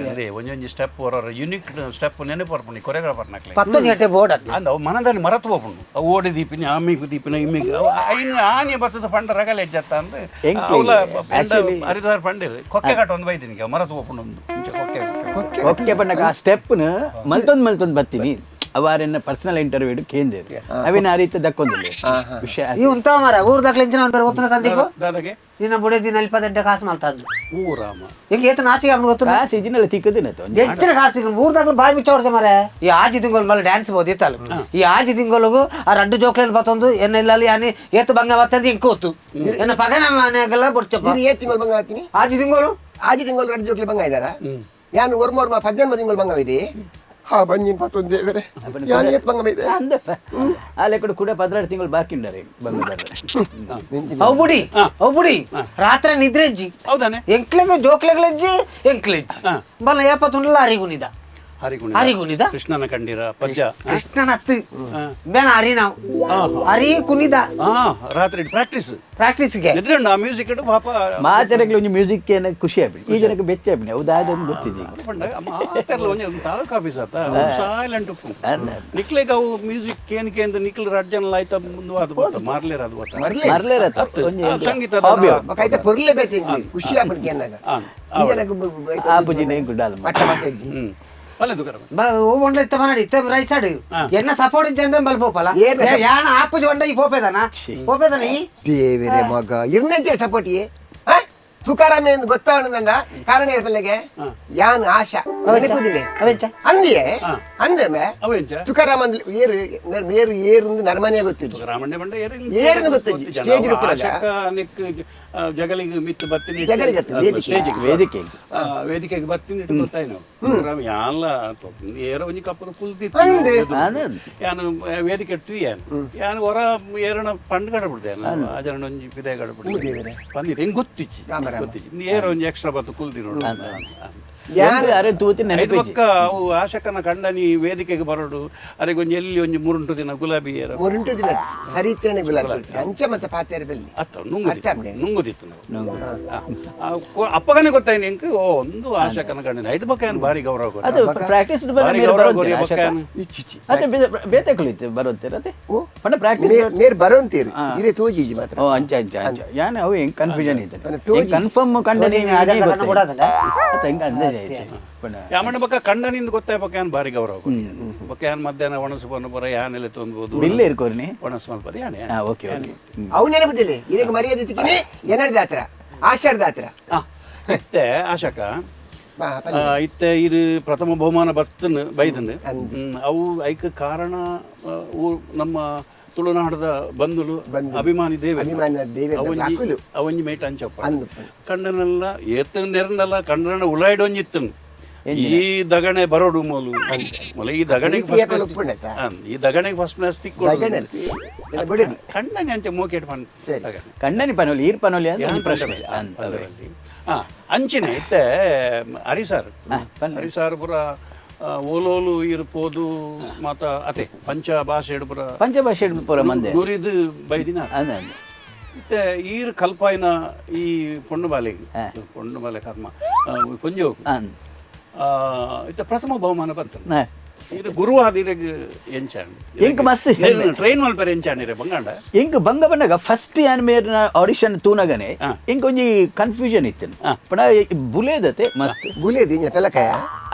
S3: ಅದೇ ಒಂಜೊಂಜಿ ಸ್ಟೆಪ್ ಹೊರ ಯುನಿಕ್ ಸ್ಟೆಪ್ ನೆನಪು ಬರ್ಪುಂಡು ಕೊರಿಯೋಗ್ರಾಫರ್ ನಕ್ಲೆ
S6: ಪತ್ತೊಂದು ಗಂಟೆ ಬೋರ್ಡ್ ಅಲ್ಲ
S3: ಅಂದ ಅವು ಮನದಲ್ಲಿ ಮರತು ಹೋಗ್ಪುಂಡು ಅವು ಓಡಿ ದೀಪಿನ ಆಮಿಗೆ ದೀಪಿನ ಇಮ್ಮಿಗೆ ಅವು ಐನು ಆನೆ ಬರ್ತದ ಪಂಡ ರಗಲೆ ಎಜ್ಜತ್ತ ಅಂದ್
S5: ಎಂಕ್ಲೆ
S3: ಅವಲ
S5: actually-
S3: ಹರಿದಾರ್ ಪಂಡಿರು ಕೊಕ್ಕೆ ಕಟ್ಟ ಒಂದು ಬೈದಿನಿಗೆ ಮರತು ಹೋಗ್ಪುಂಡು ಒಂದು ಇಂಚ ಕೊಕ್ಕೆ
S5: ಓಕೆ ಬಣ್ಣಕ ಆ ಸ್ಟೆಪ್ನ ಮಲ್ತೊಂದು ಮಲ್ತೊಂದು ಬತ್ತೀನಿ ಅವಾರೆನ್ನ ಪರ್ಸನಲ್ ಇಂಟರ್ವ್ಯೂ ಕೇಂದ್ರ ಅವಿನ ಆ ರೀತಿ ದಕ್ಕೊಂದಿಲ್ಲ ವಿಷಯ.
S6: ಈ ಉಂತಾವ ಮಾರ ಊರು ದಾಖಲೆ ಅವ್ನು ಗೊತ್ತಿನ ಸಂದೀಪ್
S3: ದಾದಾಗೆ
S6: ನಿನ್ನ ಬುಡದಿ ನಲ್ಪದಂಟೆ ಕಾಸು ಮಲ್ತದ್ದು
S3: ಊ ರಾಮ
S6: ಹೆಂಗೆ ಏತ ನಾಚಿಗೆ ಅವ್ನು ಗೊತ್ತು
S5: ಕಾಸು ಇಜಿನೆಲ್ಲ ತಿಕ್ಕದಿನ
S6: ಹೆಚ್ಚಿನ ಕಾಸು ತಿಂಗಳು ಮೂರು ದಾಖಲೆ ಬಾಯಿ ಮುಚ್ಚ ಮಾರೆ. ಈ ಆಜಿ ತಿಂಗಳು ಮಲ್ಲ ಡ್ಯಾನ್ಸ್ ಬೋದಿತ್ತಲ್ಲ, ಈ ಆಜಿ ತಿಂಗಳಿಗೂ ಆ ರಡ್ಡು ಜೋಕ್ಲೇನ್ ಬತ್ತೊಂದು ಎನ್ನ ಇಲ್ಲ ಯಾನಿ ಏತು ಬಂಗ ಬತ್ತಂದು ಇಂಕ್ ಗೊತ್ತು ಎನ್ನ ಪಗನ ಮನೆಗೆಲ್ಲ ಬುಡ್ಚಪ್ಪ.
S4: ಇದು ಏ ತಿಂಗಳು ಬಂಗ ಹಾಕ್ತೀನಿ?
S6: ಆಜಿ ತಿಂಗಳು
S4: ಆಜಿ ತಿಂಗಳು ರಡ್ಡು ಜೋಕ್ಲಿ ಬಂಗ ಇದ್ದಾರ ಯಾನು ಒರ್ಮ ಪದ್ನೆಂಬ ತಿಂಗಳು ಬಂಗ ಇದೆ. ಹಾ ಬಂಜಿನ ಪತ್ತೊಂದು ದೇವರೇ ಯಾನು ಏತ್ ಬಂಗ ಇದೆ
S5: ಅಂದಪ್ಪ ಆಲೆ ಕೂಡ ಕೂಡ 16 ತಿಂಗಳು ಬಾಕಿ ಉಂಡರೆ ಬಂಗ
S6: ಅವು ಬುಡಿ ಅವು ಬುಡಿ ರಾತ್ರಿ ನಿದ್ರೆ ಅಜ್ಜಿ
S3: ಹೌದಾನೆ
S6: ಎಂಕ್ಲೆಗ್ ಜೋಕ್ಲೆಗಳಜ್ಜಿ ಎಂಕ್ಲೆಜ್ಜಿ ಬಲ್ಲ ಏಪತ್ತುಂಡಲ ಅರಿಗುನಿದ
S3: ಹರಿಗುಣಿದ
S6: ಹರಿಗುಣಿದ
S3: ಕೃಷ್ಣನ ಕಂಡಿರ ಪಜ್ಜ
S6: ಕೃಷ್ಣನ ಹತ್ತು ಬೇನ ಹರಿ ನಾವು ಹರಿ ಕುಣಿದ
S3: ರಾತ್ರಿ ಪ್ರಾಕ್ಟೀಸ್
S6: ಪ್ರಾಕ್ಟೀಸ್ಗೆ
S3: ನಿದ್ರೆ ಉಂಡು ಆ ಮ್ಯೂಸಿಕ್ ಇಡು ಪಾಪ
S5: ಮಾತಾಡಕ್ಕೆ ಒಂಜಿ ಮ್ಯೂಸಿಕ್ ಏನ ಖುಷಿ ಆಗ್ಬಿಡಿ ಈ ಜನಕ್ಕೆ ಬೆಚ್ಚ ಆಗ್ಬಿಡಿ ಹೌದಾದ ಗೊತ್ತಿದೆ
S3: ಮಾತಾಡಲ್ಲ ಒಂಜಿ ತಾಲೂಕು ಆಫೀಸ್ ಆತ ಸೈಲೆಂಟ್ ಉಪ್ಪು ನಿಕ್ಲೆಗ್ ಅವು ಮ್ಯೂಸಿಕ್ ಕೇನ್ ಕೇಂದ್ರ ನಿಕ್ಲ್ ರಡ್ಜನ್ ಆಯ್ತ ಮುಂದುವಾದ ಬೋತ ಮಾರ್ಲೇರ್ ಅದು ಬೋತ
S5: ಮರ್ಲೇರ
S3: ಸಂಗೀತ
S4: ಕೈತ ಪೊರ್ಲೆ ಬೇಕು ಖುಷಿ ಆಗ್ಬಿಡಿ ಅನ್ನಾಗ ಈ ಜನಕ್ಕೆ
S5: ಆಪುಜಿನ ಗುಡ್ಡಾಲ
S4: ಮಟ್ಟ ಮಾತಾಡ್ಜಿ
S3: ಒಳ್ಳೆ ದುಕರ
S6: ಒಂಡ್ಲ ಇತ್ತ ಮನಾಡಿ ಇತ್ತ ರೈಟ್ ಸೈಡ್ ಎನ್ನ ಸಪೋರ್ಟ್ ಇದ್ದ ಬಲ್ ಪೋಪಲ್ಲ ಯಾನ ಆಪುಜಿ ಒಂಡ ಈ ಪೋಪೇದನ ಪೋಪೇದನ ಈ
S4: ದೇವರೇ ಮಗ ಇರ್ನಂತೆ ಸಪೋರ್ಟ್ ತುಕಾರಾಮ ಎಂದು ಗೊತ್ತಾವಣದಂಡ ಕಾರಣ ಏರ್ಪಲ್ಲೆಗೆ ಯಾನ್ ಆಶಾ ನೆನಪುದಿಲ್ಲ ಅಂದಿಯೇ ಅಂದಮೆ ತುಕಾರಾಮ ಅಂದ್ ಏರು ಏರು ಏರು ನರಮನೆ ಗೊತ್ತಿದ್ದು
S3: ರಾಮಣ್ಣ ಬಂಡ
S4: ಏರು ಗೊತ್ತಿದ್ದು ಸ್ಟೇಜ್ ರೂಪದಾಗ
S3: ಜಗಲಿಗೆ ಮಿತ್ತು ಬತ್ತೀನಿ
S4: ಜಗಲಿಗೆ ವೇದಿಕೆ
S5: ವೇದಿಕೆ
S3: ವೇದಿಕೆಗೆ ಬತ್ತೀನಿ ಇಟ್ಟು ಗೊತ್ತಾಯ್ ನಾವು ಯಾನ್ಲ ಏರ ಒಂಜಿ ಕಪ್ಪದ ಕುಲ್ದಿತ್ತು ಯಾನು ವೇದಿಕೆ ಇಟ್ಟು ಯಾನು ಯಾನು ಹೊರ ಏರಣ ಪಂಡ್ ಕಡಬಿಡ್ದೆ ಆಚರಣೆ ಒಂಜಿ ಪಿದೆ ಕಡಬಿಡ್ದೆ ಪಂದಿದೆ ಹೆಂಗ್ ಗೊತ್ತಿಚ್ಚಿ ಗೊತ್ತಿಚ್ಚಿ ಏರ ಒಂಜಿ ಎಕ್ಸ್ಟ್ರಾ ಬತ್ತು ಕುಲ್ದಿ ನೋಡು ಬೊಕ್ಕ ಅವು ಆಶಕನ ಕಂಡನಿ ವೇದಿಕೆಗೆ ಬರೋಡು ಅರೆಗೊಂಜಿ ಎಲ್ಲಿ ಒಂಜಿ ಮುರುಂಟು ದಿನ ಗುಲಾಬಿ
S4: ಮುರುಂಟು ದಿನ ಹರಿತೇನೆ ಗುಲಾಬಿ ಅಂಚೆ ಮತ್ತೆ ಪಾತೇರ ಬೆಲ್ಲಿ
S3: ಅತ್ತ ನುಂಗುದಿತ್ತು ನಾವು ಅಪ್ಪಗನೇ ಗೊತ್ತಾಯ್ತು ಎಂಕ್ ಓ ಒಂದು ಆಶಕನ ಕಂಡನಿ ಐದು ಬಕ್ಕ ಏನು ಭಾರಿ ಗೌರವ
S5: ಅದು ಪ್ರಾಕ್ಟೀಸ್
S3: ಭಾರಿ ಗೌರವ ಕೊರಿಯ ಬೊಕ್ಕ
S5: ಬೇತೆ ಬರುತ್ತೆ ಅದೇ ಪಂಡ ಪ್ರಾಕ್ಟೀಸ್
S4: ಮೇರ್ ಬರೋಂತೀರಿ ಇರೇ ತೋಜಿಜಿ ಮಾತ್ರ
S5: ಓ ಅಂಚೆ ಅಂಚೆ ಅಂಚೆ ಯಾನೆ ಅವು ಹೆಂಗ್ ಕನ್ಫ್ಯೂಷನ್ ಇತ್ತು ಕನ್ಫರ್ಮ್ ಕಂಡನಿ ಹೆಂಗ ಅಂದಾಜೆ
S3: ಯಾಮಣ್ಣ ಬಕ್ಕ ಕಂಡನಿಂದ ಗೊತ್ತಾಯ ಬಕ್ಕ ಯಾನ್ ಭಾರಿ ಗೌರವ ಬಕ್ಕ ಯಾನ್ ಮಧ್ಯಾಹ್ನ ಒಣಸು ಬನ್ನು ಬರ ಯಾನೆಲ್ಲ ತೊಂದ್ಬೋದು
S5: ಬಿಲ್ಲೆ ಇರ್ಕೋರ್ನಿ
S3: ಒಣಸು ಮಲ್ಪದ ಯಾನೆ
S5: ಓಕೆ ಓಕೆ
S4: ಅವು ನೆನಪುದಿಲ್ಲ ಇದಕ್ಕೆ ಮರ್ಯಾದೆ ತಿಕ್ಕಿನಿ ಎನ್ನಡ್ದ ಹತ್ರ ಆಷಾಢದ ಹತ್ರ
S3: ಇತ್ತೆ ಆಶಕ ಇತ್ತೆ ಇದು ಪ್ರಥಮ ಬಹುಮಾನ ಬರ್ತನ ಬೈದನ್ ಅವು ಐಕ ಕಾರಣ ನಮ್ಮ ತುಳುನಾಡದ ಬಂಧುಲು ಅಭಿಮಾನಿ ದೇವ ಅವಂಜಿ ಮೇಟ್ ಅಂಚಪ್ಪ ಕಣ್ಣನೆಲ್ಲ ಏತ ನೆರನಲ್ಲ ಕಣ್ಣನ ಉಳಾಯ್ಡೊಂಜಿತ್ತನು ಈ ದಗಣೆ ಬರೋಡು ಮೊಲು ಮೊಲ ಈ ದಗಣೆಗೆ ಈ ದಗಣೆಗೆ ಫಸ್ಟ್ ಕ್ಲಾಸ್ ತಿಕ್ಕೊಂಡು ಕಣ್ಣನೆ ಅಂಚೆ ಮೋಕೇಟ್ ಪನ್
S5: ಕಣ್ಣನಿ ಪನೋಲಿ ಈರ್ ಪನೋಲಿ ಅಂತ ಪ್ರಶ್ನೆ
S3: ಅಂಚಿನ ಇತ್ತೆ ಹರಿಸಾರ್ ಹರಿಸಾರ್ ಪುರ ಓಲೋಲು ಇರ್ಬೋದು ಮಾತ ಅತೆ ಪಂಚ ಭಾಷೆ ಪುರ
S5: ಪಂಚಭಾಷೆ ಪುರ ಮಂದೆ
S3: ನುರಿದು ಬೈದಿನ ಇತ್ತೆ ಈರ್ ಕಲ್ಪಾಯಿನ ಈ ಪೊಣ್ಣು ಬಾಲೆಗೆ ಪೊಣ್ಣು ಬಾಲೆ ಕರ್ಮ ಕೊಂಜ ಇತ್ತೆ ಪ್ರಥಮ ಬಹುಮಾನ ಬಂತು ಇದು ಗುರುವಾದಿರಗ್ ಎಂಚಾಂಡ್
S5: ಎಂಕ್ ಮಸ್ತ್
S3: ಟ್ರೈನ್ ಮಲ್ಪೆರೆ ಎಂಚಾಂಡಿರೆ ಬಂಗಾಂಡ
S5: ಎಂಕ್ ಬಂಗ ಬಂದಾಗ ಫಸ್ಟ್ ಯಾನ್ ಮೇರ್ನ ಆಡಿಷನ್ ತೂನಗನೆ ಎಂಕ್ ಒಂಜಿ ಕನ್ಫ್ಯೂಷನ್ ಇತ್ತು ಪಣ ಬುಲೇದತೆ ಮಸ್ತ್
S4: ಬುಲೇದಿ ಪೆಲಕಾಯ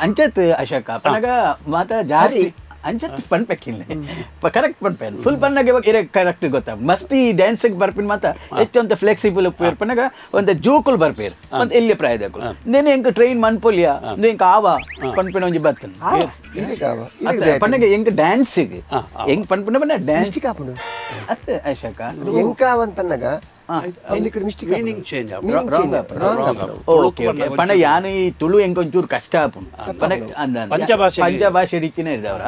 S5: ಅಂಚತ್ ಅಶೋಕ ಪನಗ ಮಾತ ಜಾಸ್ತಿ ಅಂಚತ್ ಪನ್ಪೆಕ್ಕಿಲ್ಲ ಕರೆಕ್ಟ್ ಪನ್ಪೆನ್ ಫುಲ್ ಪನ್ನಾಗ ಇರ ಕರೆಕ್ಟ್ ಗೊತ್ತಾ ಮಸ್ತಿ ಡ್ಯಾನ್ಸಿಗೆ ಬರ್ಪಿನ ಮಾತ ಹೆಚ್ಚು ಫ್ಲೆಕ್ಸಿಬಲ್ ಉಪ್ಪೇರ್ ಪನ್ನಗ ಒಂದು ಜೋಕುಲ್ ಬರ್ಪೇರ್ ಒಂದು ಎಲ್ಲಿ ಪ್ರಾಯದಕ್ಕುಲ್ ನೇನೆ ಎಂಕ್ ಟ್ರೈನ್ ಮನ್ಪೊಲಿಯ ಎಂಕ್ ಆವ ಪನ್ಪಿನ ಒಂಜಿ ಬರ್ತನ ಪನ್ನಗ ಎಂಕ್ ಡ್ಯಾನ್ಸಿಗೆ ಎಂಕ್ ಪನ್ಪಿನ ಪನ್ನ ಡ್ಯಾನ್ಸ್ ಅತ್ತ ಅಶೋಕ
S4: ಎಂಕಾವಂತನ್ನಾಗ
S5: ಪಣ ಯಾನು ಈ ತುಳು ಎಂಕ್ ಒಂಚೂರು ಕಷ್ಟ ಆಪುಂಡು
S3: ಪಂಚಭಾಷೆ
S5: ಪಂಚಭಾಷೆ ರೀತಿನೇ ಇದ್ದವರ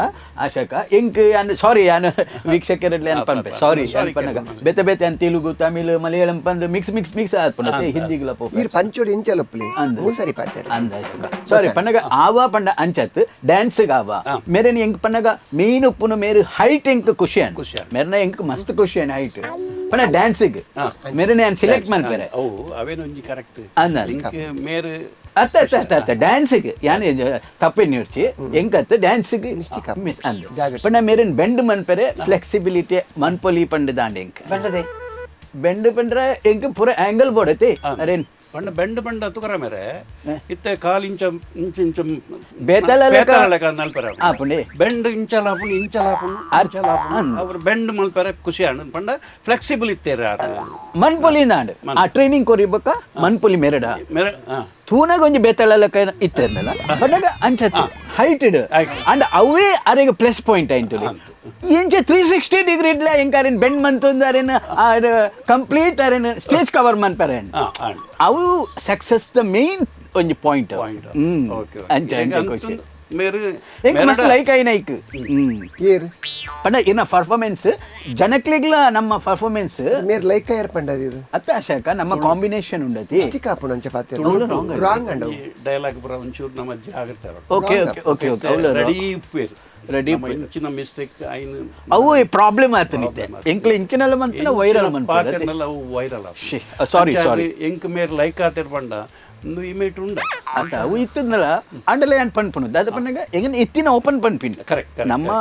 S5: ಆಶಕ ಎಂಕ್ ಯಾನು ಸಾರಿ ಯಾನು ವೀಕ್ಷಕರಲ್ಲಿ ಅನ್ ಪನ್ಪೆ ಸಾರಿ ಯಾನ್ ಪನ್ನಗ ಬೇತೆ ಬೇತೆ ಅನ್ ತೆಲುಗು ತಮಿಳು ಮಲಯಾಳಂ ಪಂದ್ mix mix mix ಆತ್ಪುಂಡು ಹಿಂದಿಗುಲ
S4: ಪೋಪು ಪಂಚೋಡಿ ಇಂಚಲೊಪ್ಪಲಿ ಸರಿ ಪಾತಾರೆ
S5: ಅಂದ ಅಶೋಕ ಸಾರಿ ಪನ್ನಗ ಆವ ಪಂಡ ಅಂಚತ್ ಡ್ಯಾನ್ಸ್ ಆವ ಮೇರೆನ್ ಎಂಕ್ ಪನ್ನಗ ಮೇನ್ ಉಪ್ಪುನು ಮೇರು ಹೈಟ್ ಎಂಕ್ ಖುಷಿ ಅನ್ ಮೇರ್ನ ಎಂಕ್ ಮಸ್ತ್ ಖುಷಿ ಅನ್ ಹೈಟ್ ಪಣ ಡ್ಯಾನ್ಸಿಗೆ ಮೇರೆ ನಾನು ಸೆಲೆಕ್ಟ್ ಮಾಡ್ತಾರೆ
S3: ಓ ಅವೇನೊಂಜಿ ಕರೆಕ್ಟ್
S5: ಅಂದ
S3: ಮೇರು
S5: ಅತ್ತ ಅತ್ತ ಅತ್ತ ಅತ್ತ ಡ್ಯಾನ್ಸಿಗೆ ಯಾನೆ ತಪ್ಪೇನು ಇರ್ಚಿ ಎಂಕತ್ತ ಡ್ಯಾನ್ಸಿಗೆ ಮಿಸ್ ಅಂದ ಪಣ ಮೇರೆನ್ ಬೆಂಡ್ ಮನ್ಪೆರೆ ಫ್ಲೆಕ್ಸಿಬಿಲಿಟಿ ಮನ್ಪೊಲಿ ಪಂಡ ದಾಂಡ ಎಂಕ್
S6: ಬೆಂಡದೆ
S5: ಬೆಂಡ್ ಪಂಡ್ರೆ ಎಂಕ್ ಪೂರ ಆಂಗಲ್ ಬೋಡತೆ ಅರೇನ್
S3: ಪಂಡ ಬೆಂಡ್ ಬಂಡ ತುಕರ ಮೇರೆ ಇತ್ತೆ ಕಾಲ್ ಇಂಚ ಇಂಚ ಇಂಚ
S5: ಬೇತಲ
S3: ನಲ್ಪರ
S5: ಆಪುಂಡಿ
S3: ಬೆಂಡ್ ಇಂಚಲಾಪುಂಡು ಇಂಚಲಾಪುಂಡು ಇಂಚಲಾಪುಂಡು ಅವ್ರು ಬೆಂಡ್ ಮಲ್ಪರ ಖುಷಿ ಆಂಡ್ ಪಂಡ ಫ್ಲೆಕ್ಸಿಬಲ್ ಇತ್ತೇರ
S5: ಮನ್ಪುಲಿ ನಾಡ್ ಆ ಟ್ರೈನಿಂಗ್ ಕೊರಿಬಕ್ಕ ಮನ್ಪುಲಿ ಮೆರಡ
S3: ಮೇರೆ
S5: ತೂನಾಗ ಒಂಜಿ ಬೇತಳಲಕ್ಕ ಇತ್ತೆರ್ನಲ್ಲ ಪಂಡಗ ಅಂಚತ್ ಹೈಟೆಡ್ ಅಂಡ್ ಅವೇ ಅರೆಗೆ ಪ್ಲಸ್ ಪಾಯಿಂಟ್ ಆಯ್ತು ಇಂಚ 360 ಡಿಗ್ರಿ ಇಡ್ಲ ಎಂಕಾರೇನ್ ಬೆಂಡ್ ಮಂತೊಂದು ಅರೇನ ಕಂಪ್ಲೀಟ್ ಅರೇನ ಸ್ಟೇಜ್ ಕವರ್ ಮನ್ಪರೆ ಅವು success the main ಒಂಜಿ ಪಾಯಿಂಟ್ ಅಂಚ ಅಂಚ ಖುಷಿ ಎಂಕ್ ಮಸ್ತ್ ಲೈಕ್ ಆಯ್ನ ಐಕ್ ಪಂಡ ಇನ್ನ ಪರ್ಫಾರ್ಮೆನ್ಸ್ ಜನಕ್ಲಿಗ್ಲ ನಮ್ಮ ಪರ್ಫಾರ್ಮೆನ್ಸ್
S4: ಮೇರ್ ಲೈಕ್ ಆಯರ್ ಪಂಡ ಇದು
S5: ಅತ್ತ ಆಶಾಕ ನಮ್ಮ ಕಾಂಬಿನೇಷನ್ ಉಂಡತಿ
S4: ಸ್ಟಿಕ್ ಆಪುಂಡು ಅಂಚ ಪಾತೆ ರಾಂಗ್ ಅಂಡ
S3: ಡೈಲಾಗ್ ಪುರ ಒಂಚೂರು ನಮ್ಮ ಜಾಗ್ರತೆ
S5: okay okay okay okay
S3: ready ಉಪ್ಪೇರು
S5: ready
S3: ಇಂಚಿನ ಮಿಸ್ಟೇಕ್ ಐನು
S5: ಅವು ಪ್ರಾಬ್ಲಮ್ ಆತನಿತ್ತೆ ಎಂಕ್ಲ ಇಂಚಿನಲ್ಲ ಮಂತನ ವೈರಲ್
S3: ಮಂತನ ಅವು ವೈರಲ್
S5: ಸಾರಿ ಸಾರಿ
S3: ಎಂಕ್ ಮೇರ್ ಲೈಕ್ ಆತೇರ್ ಪಂಡ ಒಂದು ಇಮೇಟ್ ಉಂಡ
S5: ಅತ್ತ ಅವು ಇತ್ತದಲ್ಲ ಅಂಡಲೆ ಅನ್ ಪನ್ಪುನು ದಾದ ಪನ್ನಗ ಎಂಗನ ಇತ್ತಿನ ಓಪನ್ ಪನ್ಪಿನ್
S3: ಕರೆಕ್ಟ್
S5: ನಮ್ಮ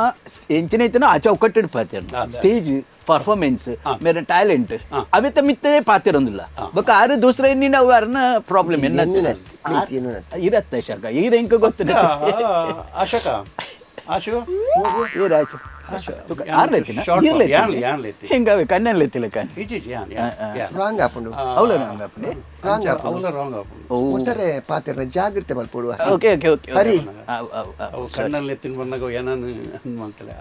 S5: ಎಂಚಿನ ಇತ್ತಿನ ಆ ಚೌಕಟ್ಟು ಪಾತೇರ್ ಸ್ಟೇಜ್ ಪರ್ಫಾರ್ಮೆನ್ಸ್ ಮೇರೆ ಟ್ಯಾಲೆಂಟ್ ಅವೆತ್ತ ಮಿತ್ತೇ ಪಾತಿರೊಂದಿಲ್ಲ ಬೊಕ ಆರು ದೂಸರ ಎನ್ನಿನ ಅವು ಅರ್ನ ಪ್ರಾಬ್ಲಮ್ ಎನ್ನ ಇರತ್ತ ಶಾಕ ಈರ ಎಂಕ ಗೊತ್ತಿಲ್ಲ
S3: ಆಶಕ ಆಶು
S5: ಈರ ಆಶು ಹೆಂಗಾವೆ ಕಣ್ಣಲ್ಲಿ ಎತ್ತಿಲ್ಲ ಕಣ್
S4: ರಾಂಗ್ ಆಪುಂಡು
S5: ಅವಳ ರಾಂಗ್ ಆಪುಂಡು
S4: ರಾಂಗ್ ಆಪುಂಡು
S3: ಅವಳ ರಾಂಗ್ ಆಪುಂಡು
S4: ಒಟ್ಟಾರೆ ಪಾತೆರ ಜಾಗ್ರತೆ ಮಲ್ಪೊಡು
S5: okay okay okay
S4: ಹರಿ
S3: ಅವು ಕಣ್ಣಲ್ಲಿ ಎತ್ತಿನ ಬಂದಾಗ ಏನನ್ನು ಮಂತಲೆ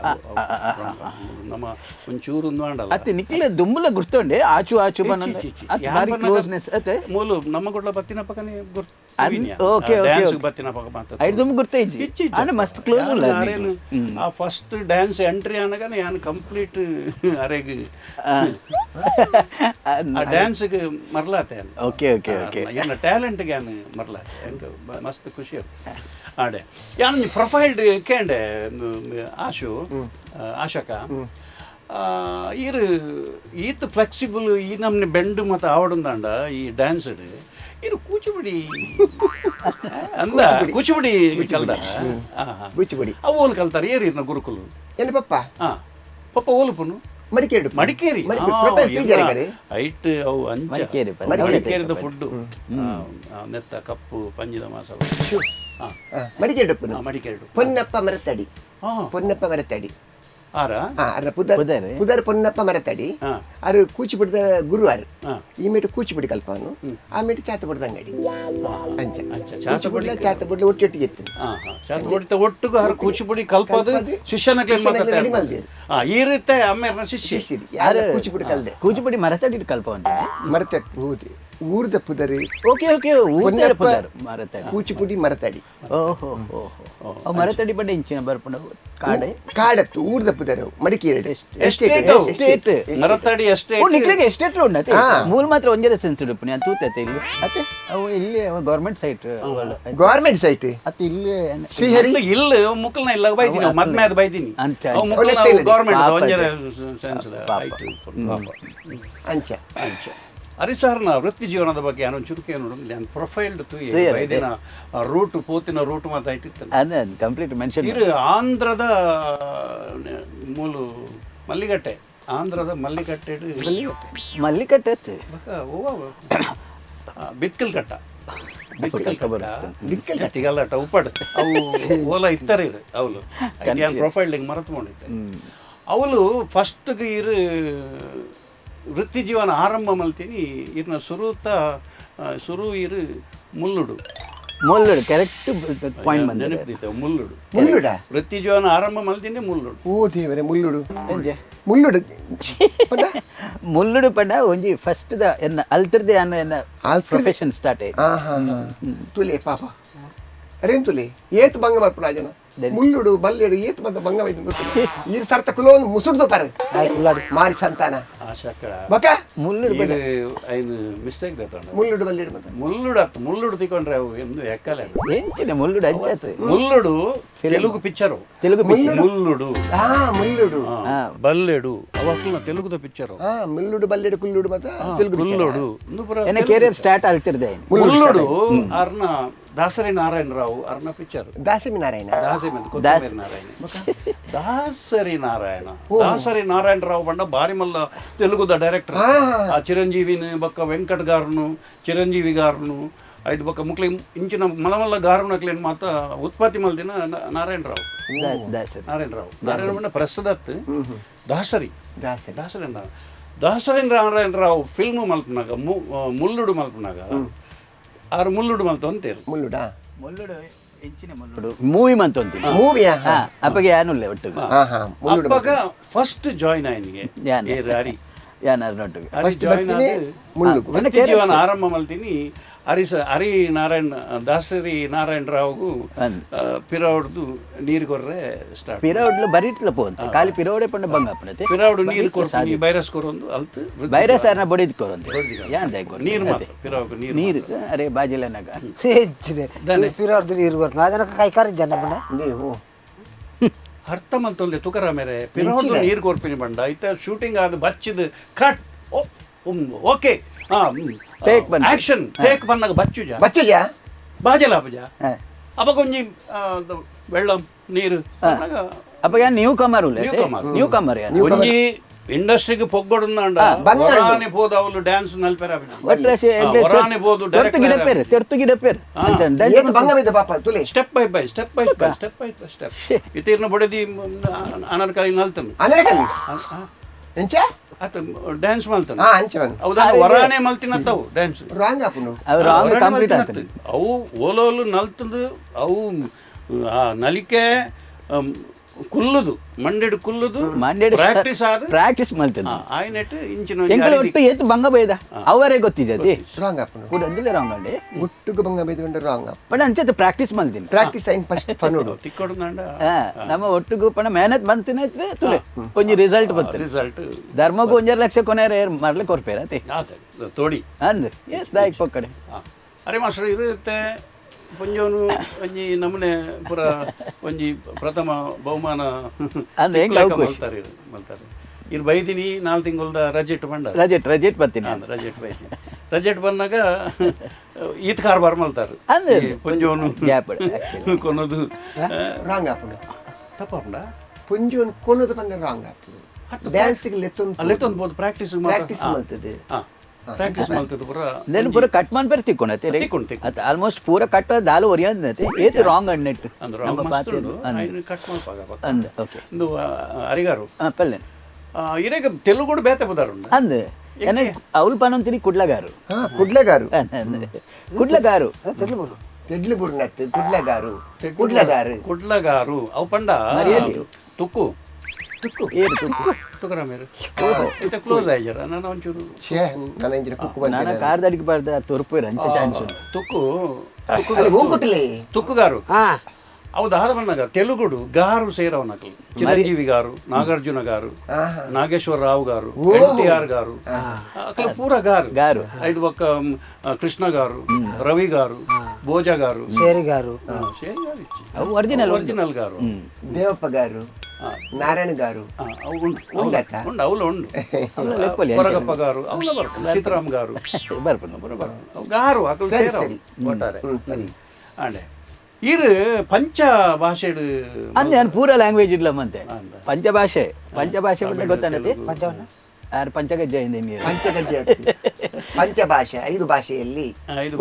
S3: ನಮ್ಮ ಒಂಚೂರು ಒಂದು ಮಾಡಲ್ಲ
S5: ಅತ್ತೆ ನಿಕ್ಲ ದುಂಬುಲ ಗುರ್ತೊಂಡೆ ಆಚು ಆಚು ಬನ್ನ ಭಾರಿ ಕ್ಲೋಸ್ನೆಸ್ ಅತ್ತೆ
S3: ಮೂಲು ನಮ್ಮ ಗುಡ್ಲ ಬತ್ತಿನ ಪಕ್ಕನೆ ಗುರ್ತು
S5: okay okay
S3: dance ಬತ್ತಿನ ಪಕ್ಕ ಮಾತ
S5: ಐದು ದುಂಬು ಗುರ್ತ ಇಜ್ಜಿ ಆನೆ ಮಸ್ತ್ ಕ್ಲೋಸ್ ಉಲ್ಲ
S3: ಆ first dance entry ಅನಗ ನಾನು ಕಂಪ್ಲೀಟ್ ಅರೆಗ್ ಆ ಡ್ಯಾನ್ಸ್ಗೆ ಮರ್ಲಾತೆ
S5: okay okay okay
S3: ಏನ ಟ್ಯಾಲೆಂಟ್ಗೆ ನಾನು ಮರ್ಲಾತೆ ಎಂಕ್ ಮಸ್ತ್ ಖುಷಿ ಆಡೆ ಯಾನ್ ಪ್ರೊಫೈಲ್ಡ್ ಕೇಂಡೆ ಆಶು ಆಶಕ ಈರು ಈತ್ ಫ್ಲೆಕ್ಸಿಬಲ್ ಈ ನಮ್ನಿ ಬೆಂಡ್ ಮತ್ತು ಆವಡುಂದಾಂಡ ಈ ಡ್ಯಾನ್ಸ್ಡ್ ಇದು ಕೂಚಿಪುಡಿ ಅಂದ ಕೂಚಿಪುಡಿ ಕಲ್ದಾರ
S4: ಕೂಚಿಪುಡಿ
S3: ಅವು ಓಲ್ ಕಲ್ತಾರೆ ಏರಿ ಗುರುಕುಲು
S4: ಏನು ಪಪ್ಪ
S3: ಹಾಂ ಪಪ್ಪ ಓಲುಪುನು
S4: ಮಡಿಕೇರಿ
S3: ಮಡಿಕೇರಿ ಐಟ್ ಅವು ಅಂಚ ಮಡಿಕೇರಿದ ಫುಡ್ ನೆತ್ತ ಕಪ್ಪು ಪಂಜಿದ ಮಾಸ
S4: ಮಡಿಕೇರಿ
S3: ಮಡಿಕೇರಿ
S4: ಪೊನ್ನಪ್ಪ ಮರತಡಿ ಪೊನ್ನಪ್ಪ ಮರತಡಿ ಪುದರ್ ಪೊನ್ನಪ್ಪ ಮರತಡಿ ಅರು ಕೂಚಿಪುಡಿದ ಗುರು ಅರು ಈ ಮೇಟು ಕೂಚಿಪುಡಿ ಕಲ್ಪವನು ಆ ಮೇಟು ಚಾತಪುಡಿದ ಅಂಗಡಿ ಅಂಚ ಚಾತಪುಡ್ಲ ಚಾತಪುಡ್ಲ ಒಟ್ಟೊಟ್ಟಿಗೆ ಇತ್ತು
S3: ಚಾತಪುಡಿತ ಒಟ್ಟಿಗೆ ಹರ ಕೂಚಿಪುಡಿ ಕಲ್ಪದು ಶಿಷ್ಯನ ಈ ರೀತಿ ಅಮ್ಮೇರ್ನ ಶಿಷ್ಯ
S4: ಯಾರು ಕೂಚಿಪುಡಿ ಕಲ್ದೆ
S5: ಕೂಚಿಪುಡಿ ಮರತಡಿ ಕಲ್ಪವಂತ
S4: ಮರತಡಿ ಹೌದು ಊರ್ದ ಪುದರಿ
S5: ಓಕೆ ಓಕೆ ಪುದರ್ ಮರತಡಿ
S4: ಕೂಚಿಪುಡಿ ಮರತಡಿ
S5: ಓಹೋ ಓಹೋ ಮರತಡಿ ಬಡ್ಡೆ ಇಂಚಿನ ಬರ್ಪುಂಡ ಕಾಡೆ
S4: ಕಾಡತ್ತು ಊರ್ದ ಪುದರ್ ಮಡಿಕೇರಿ
S3: ಎಸ್ಟೇಟ್
S5: ಎಸ್ಟೇಟ್
S3: ಮರತಡಿ ಎಸ್ಟೇಟ್
S5: ಓ ನಿಕ್ಲೆಗೆ ಎಸ್ಟೇಟ್ ಉಂಡತೆ ಮೂಲ ಮಾತ್ರ ಒಂಜರೆ ಸೆನ್ಸ್ ಉಡುಪುನಿ ಅಂತ ತೂತತೆ ಇಲ್ಲಿ ಅತ್ತೆ ಅವು ಇಲ್ಲಿ government site
S4: government site
S5: ಅತ್ತೆ ಇಲ್ಲಿ
S4: ಶ್ರೀಹರಿ
S3: ಇಲ್ಲ ಮುಕ್ಕಲ್ನ ಇಲ್ಲ ಬೈದಿನಿ ಮದ್ಮೆ ಅದು ಬೈದಿನಿ
S5: ಅಂಚ
S3: ಅವು ಮುಕ್ಕಲ್ನ ಗವರ್ಮೆಂಟ್ ಒಂಜರೆ ಸೆನ್ಸ್ ಆಯ್ತು
S4: ಅಂಚ
S3: ಅಂಚ ಹರಿಸಾರ್ನ ವೃತ್ತಿ ಜೀವನದ ಬಗ್ಗೆ ನಾನು ಚುರುಕೆ ನೋಡು ನಾನು ಪ್ರೊಫೈಲ್ ಬೈದಿನ ರೂಟ್ ಪೋತಿನ ರೂಟ್ ಮಾತಾಯ್ತಿತ್ತು
S5: ಅದೇ ಕಂಪ್ಲೀಟ್ ಮೆನ್ಷನ್
S3: ಇದು ಆಂಧ್ರದ ಮೂಲ ಮಲ್ಲಿಗಟ್ಟೆ ಆಂಧ್ರದ ಮಲ್ಲಿಕಟ್ಟೆ
S5: ಮಲ್ಲಿಕಟ್ಟೆ
S3: ಬಿತ್ಕಲ್ ಕಟ್ಟ ಬಿತ್ಕಲ್ ಕಟ್ಟ ತಿಗಲ್ಲಟ ಉಪ್ಪಡು ಅವು ಓಲ ಇತ್ತಾರೆ ಇರು ಅವಳು ನಾನು ಪ್ರೊಫೈಲ್ ಹಿಂಗೆ ಮರೆತು ಮಾಡಿದ್ದೆ ಅವಳು ಫಸ್ಟ್ಗೆ ಇರು ವೃತ್ತಿ ಜೀವನ ಆರಂಭ ಮಲ್ತೀನಿ ಇರ್ನ ಸುರುತ ಸುರು ಇರು ಮುಲ್ಲುಡು
S5: ಮುಲ್ಲುಡು ಕರೆಕ್ಟ್ ಪಾಯಿಂಟ್ ಬಂದ
S3: ನೆನಪಿದ್ದೆ ಮುಲ್ಲುಡು
S4: ಮುಲ್ಲುಡ
S3: ವೃತ್ತಿ ಜೀವನ ಆರಂಭ ಮಲ್ತೀನಿ ಮುಲ್ಲುಡು
S4: ಓ ದೇವರೇ ಮುಲ್ಲುಡು ಮುಲ್ಲುಡು
S5: ಮುಲ್ಲುಡು ಪಂಡ ಒಂಜಿ ಫಸ್ಟ್ the ಎನ್ನ ಅಲ್ತಿರ್ದೆ ಅನ್ನ ಎನ್ನ ಪ್ರೊಫೆಷನ್ ಸ್ಟಾರ್ಟ್ ಆಯ್ತು
S4: ತುಲೆ ಪಾಪ ಅರೇನ್ ತುಲೆ ಏತ್ ಭಂಗ ಬರ್ಪುಣ ಜನ ಮುಲ್ಲುಡು ಬಲ್ಲೆಡು ಏತ್ ಬಂದ ಭಂಗ ವೈದು ಈರ್ ಸರ್ತ ಕುಲೋನ್ ಮುಸುಡ್ದು ಪರ ಮಾರಿ ಸಂತಾನ ಬಕ
S5: ಮುಲ್ಲುಡು
S3: ಐನು ಮಿಸ್ಟೇಕ್ ದೇತಂಡ
S4: ಮುಲ್ಲುಡು ಬಲ್ಲೆಡು ಮತ್ತೆ
S3: ಮುಲ್ಲುಡು ಅತ್ತ ಮುಲ್ಲುಡು ತಿಕೊಂಡ್ರೆ ಅವು ಎಂದು ಎಕ್ಕಲೆ
S5: ಎಂಚಿನ ಮುಲ್ಲುಡು ಅಂಚಾತು
S3: ಮುಲ್ಲುಡು ತೆಲುಗು ಪಿಕ್ಚರ್
S5: ತೆಲುಗು
S3: ಮುಲ್ಲುಡು
S4: ಮುಲ್ಲುಡು
S3: ಬಲ್ಲೆಡು ಅವಕ್ಲನ ತೆಲುಗುದ ಪಿಕ್ಚರ್
S4: ಮುಲ್ಲುಡು ಬಲ್ಲೆಡು ಕುಲ್ಲುಡು ಮತ್ತೆ ತೆಲುಗು
S3: ಮುಲ್ಲುಡು
S5: ಎನ್ನ ಕೆರಿಯರ್ ಸ್ಟಾರ್ಟ್ ಆಗ್ತಿರ್ದೆ
S3: ಮುಲ್ಲುಡು ಅರ್ನ Dasari Narayana Rao Arna picture.
S4: Dasari Narayana.
S3: Dasari Narayana. Dasari Narayana. Dasari Narayana Rao ಬಂಡ ಬಾರಿಮಲ್ಲ ತೆಲುಗುದ director. ಆ ಚಿರಂಜೀವಿನ ಬೊಕ್ಕ ವೆಂಕಟ್ ಗಾರನು ಚಿರಂಜೀವಿ ಗಾರನು ಐದು ಬೊಕ್ಕ ಮುಕ್ಲಿ ಇಂಚಿನ ಮಲಮಲ್ಲ ಗಾರನಕ್ಲೇನು ಮಾತ ಉತ್ಪತ್ತಿ ಮಲ್ದಿನ ನಾರಾಯಣರಾವ್. ನಾರಾಯಣರಾವ್ ನಾರಾಯಣ ಬಂಡ ಪ್ರಸ್ತುತ ದಾಸರಿ ದಾಸರಿ ದಾಸರಿ ನಾರಾಯಣರಾವ್ ಫಿಲ್ಮ್ ಮಲ್ಪನಾಗ ಮುಲ್ಲುಡು ಮಲ್ಪನಾಗ ಆರು ಮುಲ್ಲುಡು ಮಲ್ತು ಅಂತೇರು.
S4: ಮುಲ್ಲುಡಾ
S5: ಮುಲ್ಲುಡು ಇಂಚಿನ ಮುಲ್ಲುಡು ಮೂವಿ ಮಂತು ಅಂತೀನಿ.
S4: ಮೂವಿಯಾ?
S5: ಅಪ್ಪಗೆ ಯಾನುಲ್ಲ ಒಟ್ಟು.
S3: ಅಪ್ಪಗ ಫಸ್ಟ್ ಜಾಯಿನ್ ಆಯ್ನಿಗೆ ಹರಿ
S5: ಯಾನಾರು
S3: ಹರಿ ಜಾಯಿನ್ ಆದ ಜೀವನ ಆರಂಭ ಮಲ್ತೀನಿ. ಹರಿ ಹರಿ ನಾರಾಯಣ ದಾಸರಿ ನಾರಾಯಣರಾವ್ಗೂ ಪಿರೌಡ್ದು ನೀರು ಕೊರ್ರೆ ಸ್ಟಾರ್ಟ್.
S5: ಪಿರೌಡ್ಲು ಬರೀಟ್ಲ ಪೋಂತ ಖಾಲಿ ಪಿರೌಡೆ ಪಂಡ ಬಂಗ ಅಪ್ಪನತೆ.
S3: ಪಿರೌಡು ನೀರು ಕೊರ್ಪು ಬೈರಸ್ ಕೊರೊಂದು ಅಲ್ತು
S5: ಬೈರಸ್ ಅರ್ನ ಬೊಡಿದ್ ಕೊರೊಂದು ಯಾನ್ ದಾಯ್ ಕೊರ್
S3: ನೀರು ಮಾತ್ರ ಪಿರೌಡ್ ನೀರು
S5: ನೀರು ಅರೆ ಬಾಜಿಲನಗ
S6: ಪಿರೌಡ್ದು ನೀರು ಕೊರ್ಪು ಅದನ್ನ ಕೈಕಾರಿ ಜನ ಪಂಡ
S4: ನೀವು
S3: ಅರ್ಥ ಮಂತೊಂದೆ ತುಕರ ಮೇರೆ ಪಿರೌಡ್ದು ನೀರು ಕೊರ್ಪಿನಿ ಬಂಡ ಐತ ಶೂಟಿಂಗ್ ಆದ ಬಚ್ಚಿದ cut okay
S5: take
S3: action take ಬನ್ನಾಗ ಬಚ್ಚುಜ
S4: ಬಚ್ಚುಜ
S3: ಬಾಜಲಾಪುಜ ಅಪ್ಪ ಕೊಂಜಿ ಬೆಳ್ಳಂ ನೀರು
S5: ಅಪ್ಪ new comer new comer
S3: ಒಂಜಿ ಇಂಡಸ್ಟ್ರಿಗೆ ಪೊಗ್ಗೊಡುಂದಾಂಡ ವರಾನೆ ಪೋದು ಅವಲು ಡ್ಯಾನ್ಸ್ ನಲ್ಪೆರ ವರಾನೆ ಪೋದು
S5: ತೆರ್ತು ಗಿಡಪೇರು ತೆರ್ತು ಗಿಡಪೇರು
S4: ಏತ್ ಬಂಗ ಬಿದ್ದ ಪಾಪ ತುಲೆ
S3: step by by step by by step by by step ಇತೀರ್ನ ಬಡದಿ Anarkali ನಲ್ತನು
S4: Anarkali ಎಂಚ
S3: ಅತ ಡ್ಯಾನ್ಸ್ ಮಲ್ತನು
S4: ಹಾ ಅಂಚ ಬಂದು
S3: ಹೌದಾ ವರಾನೆ ಮಲ್ತಿನತ್ತವು ಡ್ಯಾನ್ಸ್
S4: ರಾಂಗ್ ಆಪುನು
S5: ಅವು ರಾಂಗ್ ಕಂಪ್ಲೀಟ್ ಆತನು
S3: ಅವು ಓಲೋಲು ನಲ್ತಂದು ಅವು ಆ ನಲಿಕೆ ಕುಲ್ಲುದು ಮಂಡೆಡ್ ಕುಲ್ಲುದು
S5: ಮಂಡೆಡ್
S3: ಪ್ರಾಕ್ಟೀಸ್ ಆದ
S5: ಪ್ರಾಕ್ಟೀಸ್ ಮಲ್ತನು
S3: ಆಯ್ನೆಟ್ ಇಂಚಿನ
S5: ಎಂಕಲ ಒಟ್ಟು ಏತ್ ಬಂಗ ಬೈದ ಅವರೇ ಗೊತ್ತಿಜತಿ
S4: ರಾಂಗ್ ಆಪುನು
S5: ಕೂಡ ಅಂದಲೇ ರಾಂಗ್ ಅಂಡೆ
S4: ಗುಟ್ಟುಗು ಬಂಗ ಬೈದ ರಾಂಗ್ ಆಪ್
S5: ಪಂಡ ಅಂಚೆ ಪ್ರಾಕ್ಟೀಸ್ ಮಲ್ತಿನಿ
S4: ಪ್ರಾಕ್ಟೀಸ್ ಐನ್ ಫಸ್ಟ್ ಫನುಡು
S3: ತಿಕ್ಕೊಡುಂದಾಂಡ
S5: ನಮ್ಮ ಒಟ್ಟುಗು ಪಂಡ ಮೆಹನತ್ ಬಂತಿನ ತುಲೆ ಒಂಜಿ ರಿಸಲ್ಟ್ ಬರ್ತದೆ
S3: ರಿಸಲ್ಟ್
S5: ಧರ್ಮಗೂ ಒಂಜರ ಲಕ್ಷ ಕೊನೆಯ ಮರಲೆ ಕೊರ್ಪೇರ ಅತಿ
S3: ತೋಡಿ
S5: ಅಂದ್ ಏತ್ ದಾಯಕ್ ಪೊಕ್ಕಡೆ
S3: ಅರೆ ಮಾಸ್ಟರ್ ಇರುತ್ತೆ ಪಂಜೋನು ಒಂಜಿ ನಮೂನೆ ಪೂರ ಒಂಜಿ ಪ್ರಥಮ ಬಹುಮಾನ ಮಲ್ತಾರೆ ಮಲ್ತಾರೆ ಇರ್ ಬೈದಿನಿ 4 ತಿಂಗಳದ ರಜೆಟ್ ಬಂಡ
S5: ರಜೆಟ್ ರಜೆಟ್ ಬರ್ತೀನಿ
S3: ರಜೆಟ್ ಬೈದಿನಿ ರಜೆಟ್ ಬಂದಾಗ ಈತ್ ಕಾರ್ಬಾರ್ ಮಲ್ತಾರೆ ಪಂಜೋನು ಕೊನೋದು
S4: ರಾಂಗ್ ಆಪುಂಡು
S3: ತಪ್ಪುಂಡ
S4: ಪಂಜೋನು ಕೊನೋದು ಬಂದ ರಾಂಗ್ ಆಪುಂಡು ಡ್ಯಾನ್ಸಿಗೆ ಲೆತ್ತೊಂದು
S3: ಲೆತ್ತೊಂದು ಬೋದು ಪ್ರಾಕ್ಟೀಸ್
S4: ಪ್ರಾಕ್ಟೀಸ್ ಮಲ್ತದೆ
S3: ಪ್ರಾಕ್ಟೀಸ್ ಮಲ್ತದೆ ಪೂರ
S5: then ಪೂರ ಕಟ್ ಮಾನ್ ತಿಕ್ಕೊಂಡತೆ
S3: ತಿಕ್ಕೊಂಡು
S5: ಆಲ್ಮೋಸ್ಟ್ ಪೂರ ಕಟ್ ದಾಲು ಒರಿಯಂದತೆ ಏತ್ ರಾಂಗ್ ಅಣ್ಣೆಟ್
S3: ಅಂದ್ ರಾಂಗ್ ಮಸ್ತ್ ಉಂಡು ಐನು ಕಟ್ ಮಲ್ಪಾಗ
S5: ಅಂದ್ ಓಕೆ
S3: ಇಂದು ಅರಿಗಾರು
S5: ಪಲ್ಲೆ
S3: ಇರೇಗ ತೆಲುಗುಡು ಬೇತೆ ಬದಾರು
S5: ಅಂದ್ ಎನೆ ಅವಳು ಪನಂತಿನಿ ಕುಡ್ಲಗಾರು
S4: ಹಾ ಕುಡ್ಲಗಾರು
S5: ಕುಡ್ಲಗಾರು
S6: ತೆಡ್ಲುಬೂರು
S4: ತೆಡ್ಲುಬೂರು ಕುಡ್ಲಗಾರು ಕುಡ್ಲಗಾರು
S3: ಕುಡ್ಲಗಾರು ಅವು ಪಂಡ ತುಕ್ಕು
S4: ತುಕ್ಕು
S5: ಏರು ತುಕ್ಕು
S3: ತುಕರಾಮೇರು ಇತ್ತೆ ಕ್ಲೋಸ್ ಆಯ್ಜರ ನಾನು ಒಂಚೂರು
S4: ಛೇ ನಾನು ಇಂಜಿನ ಕುಕ್ಕು ಬಂದೆ
S5: ನಾನು ಕಾರ್ದಡಿಗೆ ಬಾರ್ದ ತೊರ್ಪೇರು ಅಂಚೆ ಚಾನ್ಸ್
S3: ತುಕ್ಕು
S4: ತುಕ್ಕು
S3: ತುಕ್ಕುಗಾರು ಅವು ದಾದ ಬಣ್ಣಗ ತೆಲುಗುಡು ಗಾರು ಸೇರವನಕಲು ಚಿರಂಜೀವಿ ಗಾರು ನಾಗಾರ್ಜುನ ಗಾರು ನಾಗೇಶ್ವರ ರಾವ್ ಗಾರು N T R ಗಾರು ಅಕಲು ಪೂರ ಗಾರು
S5: ಗಾರು
S3: ಐದು ಪಕ್ಕ ಕೃಷ್ಣ ಗಾರು ರವಿ ಗಾರು ಭೋಜ ಗಾರು
S6: ಶೇರಿಗಾರು
S3: ಶೇರಿಗಾರು
S5: ಅವು ಒರಿಜಿನಲ್
S3: ಒರಿಜಿನಲ್ ಗಾರು
S4: ದೇವಪ್ಪ ಗಾರು ನಾರಾಯಣ ಗಾರು
S3: ಉಂಡು ಅವಳು ಉಂಡು ಕೊರಗಪ್ಪ ಗಾರು ಅವಳ ಬರ್ಪು ಸೀತಾರಾಮ್ ಗಾರು
S5: ಬರ್ಪು
S3: ಗಾರು ಅಕಲು ಸೇರವು ಒಟ್ಟಾರೆ ಅಂಡೆ ಇರು ಪಂಚ ಭಾಷೆ
S5: ಅಂದ್ರೆ ನಾನು ಪೂರ ಲ್ಯಾಂಗ್ವೇಜ್ ಇಲ್ಲ ಮಂತೆ ಪಂಚಭಾಷೆ ಪಂಚಭಾಷೆ ಗೊತ್ತಾನತಿ ಆರು ಪಂಚಗಜ್ಜೆ
S4: ಪಂಚಗಜ್ಜೆ ಪಂಚಭಾಷೆ 5 ಭಾಷೆಯಲ್ಲಿ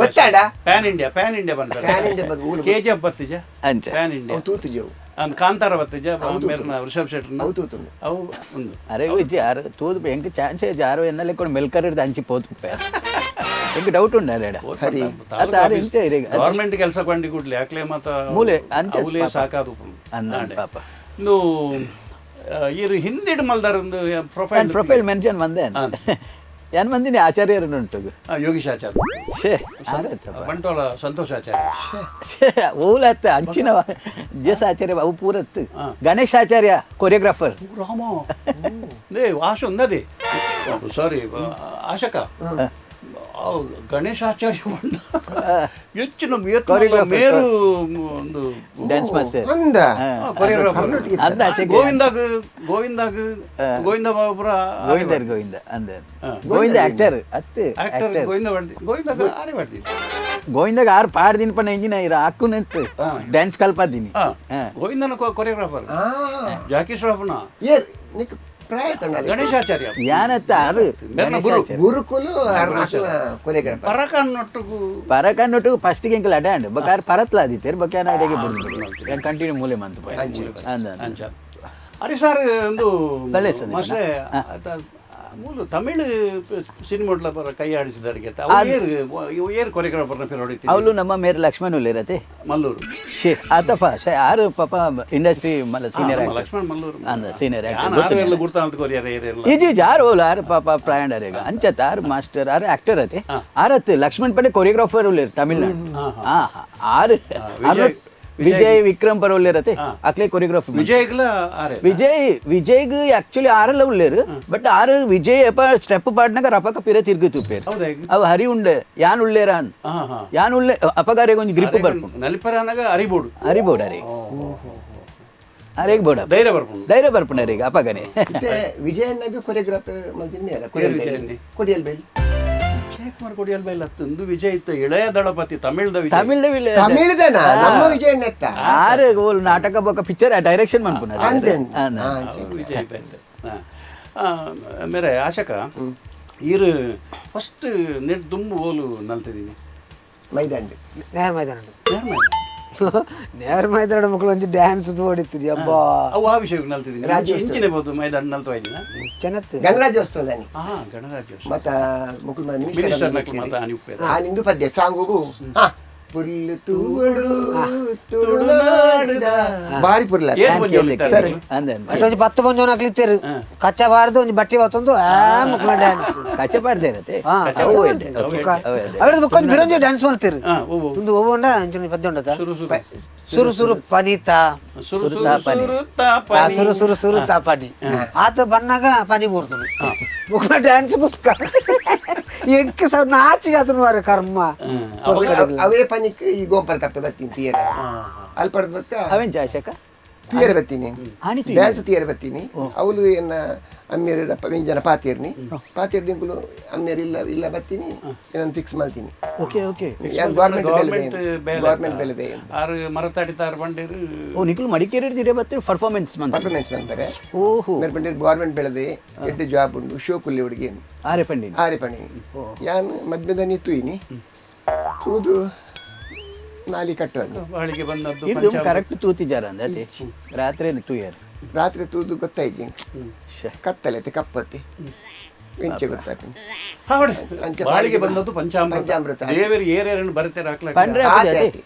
S4: ಗೊತ್ತಾಡ
S3: PAN India PAN India ಬಂದ
S4: ಪ್ಯಾನ್ ಇಂಡಿಯಾ ಬಗ್ಗೆ
S3: K G F ಬತ್ತಿಜ
S5: ಅಂಚೆ
S3: ಪ್ಯಾನ್ ಇಂಡಿಯಾ
S4: ತೂತುಜವು
S3: ಅಂದ್ ಕಾಂತಾರ ಬತ್ತಿಜ ಮೇರ್ನ ಋಷಭ್ ಶೆಟ್ಟರ್ನ
S4: ಅವು ತೂತುಂಡು
S3: ಅವು ಒಂದು
S5: ಅರೆ ಇಜ್ಜಿ ಆರು ತೂದು ಎಂಕ್ ಚಾನ್ಸ್ ಆರು ಎನ್ನಲೆ ಕೂಡ ಮೆಲ್ಕರ್ ಅಂಚಿ ಪೋತು ಎಂಕ್ ಡೌಟ್ ಉಂಡು ಅರೇಡ
S3: ಗವರ್ಮೆಂಟ್ ಕೆಲಸ ಕೊಂಡಿ ಕೂಡ್ಲಿ ಯಾಕ್ಲೆ ಮತ್ತ
S5: ಮೂಲೆ ಅಂಚೆ
S3: ಅವಲೇ ಸಾಕಾದು
S5: ಅಂದ ಪಾಪ
S3: ಇಂದು ಇರು ಹಿಂದಿಡ್ ಮಲ್ದಾರ ಒಂದು profile
S5: profile mention ಬಂದೆ ಏನ್ ಮಂದಿನಿ ಆಚಾರ್ಯರನ್ನು ಉಂಟು
S3: ಯೋಗೀಶ್ ಆಚಾರ್ಯ
S5: ಶೇ
S3: ಬಂಟ್ವಾಳ ಸಂತೋಷ್ ಆಚಾರ್ಯ
S5: ಶೇ ಓಲತ್ತ ಅಂಚಿನ ಜೆಸ್ ಆಚಾರ್ಯ ಅವು ಪೂರತ್ತು ಗಣೇಶ್ ಆಚಾರ್ಯ ಕೊರಿಯೋಗ್ರಾಫರ್
S3: ರಾಮ ನೇ ಆಶ ಒಂದದೆ ಸಾರಿ ಆಶಕ ಗಣೇಶಾಚಾರ್ಯ ಬಂಡ ಹೆಚ್ಚಿನ ಮೇರು ಒಂದು
S5: ಡ್ಯಾನ್ಸ್ ಮಾಸ್ಟರ್
S4: ಅಂದ
S3: ಕೊರಿಯೋಗ್ರಾಫರ್ ಗೋವಿಂದಾಗ ಗೋವಿಂದಾಗ ಗೋವಿಂದ ಬಾಬುರ
S5: ಗೋವಿಂದ ಗೋವಿಂದ ಅಂದ ಗೋವಿಂದ ಆಕ್ಟರ್ ಅತ್ತೆ
S3: ಆಕ್ಟರ್ ಗೋವಿಂದ ಮಾಡ್ತಿ ಗೋವಿಂದಾಗ ಆರೆ ಮಾಡ್ತಿ
S5: ಗೋವಿಂದಾಗ ಆರು ಪಾಡ್ದಿನ ಪಣ್ಣ ಇಂಜಿನ ಇರ ಅಕ್ಕುನಂತ ಡ್ಯಾನ್ಸ್ ಕಲ್ಪಾದಿನಿ.
S3: ಗೋವಿಂದನ ಕೊರಿಯೋಗ್ರಾಫರ್ ಜಾಕಿ ಶ್ರಾಫ್ನ
S4: ಏರ್ ನಿಕ್ ಪ್ರಾಯ ತಣ್ಣಲೆ
S3: ಗಣೇಶಾಚಾರ್ಯ
S5: ಯಾನತ್ತ ಆರು
S3: ಗುರು
S4: ಗುರುಕುಲು ಕೊರಿಯೋಗ್ರಾಫರ್
S3: ಪರಕನ್ನೊಟ್ಟುಗು
S5: ಪರಕನ್ನೊಟ್ಟು ಫಸ್ಟ್ಗೆ ಎಂಕಲ್ ಅಡ್ಯಾಂಡ್ ಬಕಾರ್ ಪರತ್ಲ ಆದಿತ್ತೇರು ಬಕ್ಯಾನ ಅಡೆಗೆ ಬುರ್ದು ಕಂಟಿನ್ಯೂ ಮೂಲೆ ಮಂತ್
S3: ಅಂಚ ಅರಿ ಸರ್ ಒಂದು ಮಾಸ್ಟ್ರೆ ಮೂಲ ತಮಿಳು ಸಿನಿಮಾಡ್ಲ ಬರ ಕೈ ಆಡಿಸಿದರಿಗೆ ಏರ್ ಕೊರಿಯೋಗ್ರಾಫರ್ನ ಪೇರು ಹೊಡಿತೀನಿ.
S5: ಅವಳು ನಮ್ಮ ಮೇರೆ ಲಕ್ಷ್ಮಣ್ ಉಲ್ಲೇರತೆ
S3: ಮಲ್ಲೂರು
S5: ಶೇ ಆತಪ್ಪ ಶೇ ಆರು ಪಾಪ ಇಂಡಸ್ಟ್ರಿ ಮಲ್ಲ ಸೀನಿಯರ್
S3: ಲಕ್ಷ್ಮಣ್ ಮಲ್ಲೂರು
S5: ಅಂದ ಸೀನಿಯರ್
S3: ಆಕ್ಟರ್ ಗುರ್ತಾ ಅಂತ ಕೊರಿಯರ್ ಏರೆಲ್ಲ
S5: ಇಜಿ ಜಾರ್ ಓಲ್ ಆರು ಪಾಪ ಪ್ರಾಯಂಡರ್ ಅಂಚತ್ ಆರು ಮಾಸ್ಟರ್ ಆರು ಆಕ್ಟರ್ ಅತೆ ಆರತ್ ಲಕ್ಷ್ಮಣ್ ಪಂಡೆ ಕೊರಿಯೋಗ್ರಾಫರ್ ಉಲ್ಲೇರು ತಮಿಳ್ನಾಡು. ಆರು ವಿಜಯ್ ವಿಕ್ರಮ್ ಪರ ಉಲ್ಲೇರತೆ ಅಕ್ಲೆ ಕೊರಿಯೋಗ್ರಾಫಿ
S3: ವಿಜಯ್ಗ್ಲ ಆರೆ
S5: ವಿಜಯ್ ವಿಜಯ್ಗ್ ಆಕ್ಚುಲಿ ಆರಲ್ಲ ಉಲ್ಲೇರು ಬಟ್ ಆರು ವಿಜಯ್ ಅಪ್ಪ ಸ್ಟೆಪ್ ಪಾಡ್ನಾಗ ರಪಕ ಪಿರ ತಿರ್ಗು ತೂಪೇರು ಅವು ಹರಿ ಉಂಡೆ ಯಾನ್ ಉಳ್ಳೇರ ಅನ್ ಯಾನ್ ಉಳ್ಳೆ ಅಪಗಾರಿಗೆ ಒಂಜಿ ಗ್ರಿಪ್ ಬರ್ಪುಂಡು
S3: ನಲಿಪರಾನಾಗ ಅರಿಬೋಡು
S5: ಅರಿಬೋಡು ಅರೆ ಅರೆಗ್ ಬೋಡ
S3: ಧೈರ್ಯ ಬರ್ಪುಂಡು
S5: ಧೈರ್ಯ ಬರ್ಪುಂಡು ಅರೆಗ್ ಅಪಗನೆ.
S4: ವಿಜಯಣ್ಣಗ್ ಕೊರಿಯೋಗ್ರಾಫರ್ ಮಲ್ತಿನ ಕೊಡಿಯಲ್ ಬೈಲ್
S3: ವಿಜಯಕುಮಾರ್ ಕೊಡಿಯಲ್ ಬೈಲ್ ಅತ್ತಂದು ವಿಜಯ್ ಇತ್ತ ಇಳೆಯ ದಳಪತಿ ತಮಿಳ್ದ
S5: ತಮಿಳ್ದ
S4: ತಮಿಳ್ದನ ನಮ್ಮ ವಿಜಯಣ್ಣ
S5: ಆರು ಓಲ್ ನಾಟಕ ಬೊಕ ಪಿಕ್ಚರ್ ಡೈರೆಕ್ಷನ್ ಮನ್ಪುನ
S3: ವಿಜಯ್ ಬೈಲ್ ಮೇರೆ ಆಶಕ ಈರು ಫಸ್ಟ್ ನೆಟ್ ದುಂಬು ಓಲು ನಲ್ತಿದ್ದೀನಿ
S4: ಮೈದಾನ
S6: ನೇರ ಮೈದಾನ ನೇರ ಮೈದಾನ ಮಕ್ಕಳು ಒಂಜಿ ಡ್ಯಾನ್ಸ್ ಓಡಿತ್ರಿ ಅಬ್ಬಾ
S3: ಅವು ಆ ವಿಷಯಕ್ಕೆ ನಲ್ತಿದ್ದೀನಿ ಇಂಚಿನ ಬೋದು ಮೈದಾನ ನಲ್ತು ಇದ್ದೀನಿ
S6: ಚೆನ್ನತ್ತು
S4: ಗಣರಾಜ್ಯೋತ್ಸವದಾನಿ
S3: ಗಣರಾಜ್ಯೋತ್ಸವ
S4: ಮತ್ತ ಮುಕುಲ್
S3: ಮಿನಿಸ್ಟರ್ ನಕ್ಲು ಮತ ಆನಿ ಉಪ್ಪೇರು
S4: ನಿಂದು ಪದ್ಯ ಸಾಂಗುಗು ಪುಲ್ಲು ತೂವಡು ತುಳುನಾಡಿದ ಬಾರಿ ಪುರ್ಲ
S5: ಸರಿ
S6: ಒಂಜಿ 10 ಪಂಜೋನ ಹಾಕ್ಲಿತ್ತೇರು ಕಚ್ಚಾ ಬಾರ್ದು ಒಂಜಿ ಬಟ್ಟಿ ಬತ್ತೊಂದು ಆ ಮುಕ್ಲ ಡ್ಯಾನ್ಸ್
S5: ಕಚ್ಚಾ ಬಾರ್ದೆ ಇರತ್ತೆ
S6: ಅವರದ್ದು ಬೊಕ್ಕೊಂಜಿ ಬಿರೊಂಜಿ ಡ್ಯಾನ್ಸ್ ಮಾಡ್ತೀರಿ ಒಂದು ಒವ್ವಂಡ ಅಂಚೊಂಜಿ ಪದ್ಯ ಉಂಡತ ಸುರು ಸುರು ಪನಿತಾ
S3: ಸುರು
S6: ಸುರು ಸುರು ಸುರು ತಾಪನಿ ಆತ ಬನ್ನಾಗ ಪನಿ ಬರ್ತದೆ ಮುಕ್ಲ ಡ್ಯಾನ್ಸ್ ಪುಸ್ತಕ ಎಂಕ್ ಸರ್ ನಾಚಿಗೆ ಆತನು ಮಾರ್ರೆ ಕರ್ಮ
S4: ಅವೇ ಪನಿಕ್ ಈ ಗೋಂಪರ್ ಕಪ್ಪೆ ಬರ್ತೀನಿ ತೀಯರ ಅಲ್ಲಿ ಪಡೆದ ಬಕ್ಕ
S5: ಅವೇನ್ ಜಾಶಕ
S4: ತೀಯರ ಬರ್ತೀನಿ ಡ್ಯಾನ್ಸ್ ತೀಯರ ಬರ್ತೀನಿ ಅವಳು ಎನ್ನ ಅಮ್ಮೇರು ಜನ ಪಾತಿರ್ನಿ ಪಾತಿರ್ ದಿಂಕುಲು ಅಮ್ಮೇರು ಇಲ್ಲ ಇಲ್ಲ ಬರ್ತೀನಿ ನಾನು ಫಿಕ್ಸ್ ಮಾಡ್ತೀನಿ.
S5: Okay okay
S4: government government ಬೆಲೆದೆ
S3: ಆರು ಮರತಾಡಿ ತಾರು ಬಂಡೇರು
S5: ಓ ನಿಕುಲು ಮಡಿಕೇರಿ ದಿಡೆ ಬರ್ತೀರಿ ಪರ್ಫಾರ್ಮೆನ್ಸ್
S4: ಪರ್ಫಾರ್ಮೆನ್ಸ್ ಮಾಡ್ತಾರೆ. ಓಹೋ ಮೇರೆ ಗೌರ್ಮೆಂಟ್ ಬೆಳೆದೆ ಎಡ್ಡು ಜಾಬ್ ಉಂಡು ಶೋ ಕುಲ್ಲಿ ಹುಡುಗಿ
S5: ಆರೆ ಪಂಡಿ
S4: ಆರೆ ಪಂಡಿ ಯಾನ್ ಮದ್ಮೆದ ತೂಯಿನಿ ತೂದು ನಾಲಿ ಕಟ್ಟುವುದು
S3: ಬಾಳಿಗೆ ಬಂದದ್ದು
S5: ಇದು ಕರೆಕ್ಟ್ ತೂತಿಜಾರ ಅಂದೆ ರಾತ್ರಿ ತೂಯರು
S4: ರಾತ್ರಿ ತೂದು ಗೊತ್ತಾಯ್ತು ಕತ್ತಲೈತೆ ಕಪ್ಪತ್ತೆ ಎಂಚೆ ಗೊತ್ತಾಯ್ತು
S3: ಬಾಳಿಗೆ ಬಂದದ್ದು ಪಂಚಾಮೃತ ದೇವರು ಏರೇರನ್ನು ಬರೆತೇರ ಹಾಕ್ಲಾಕ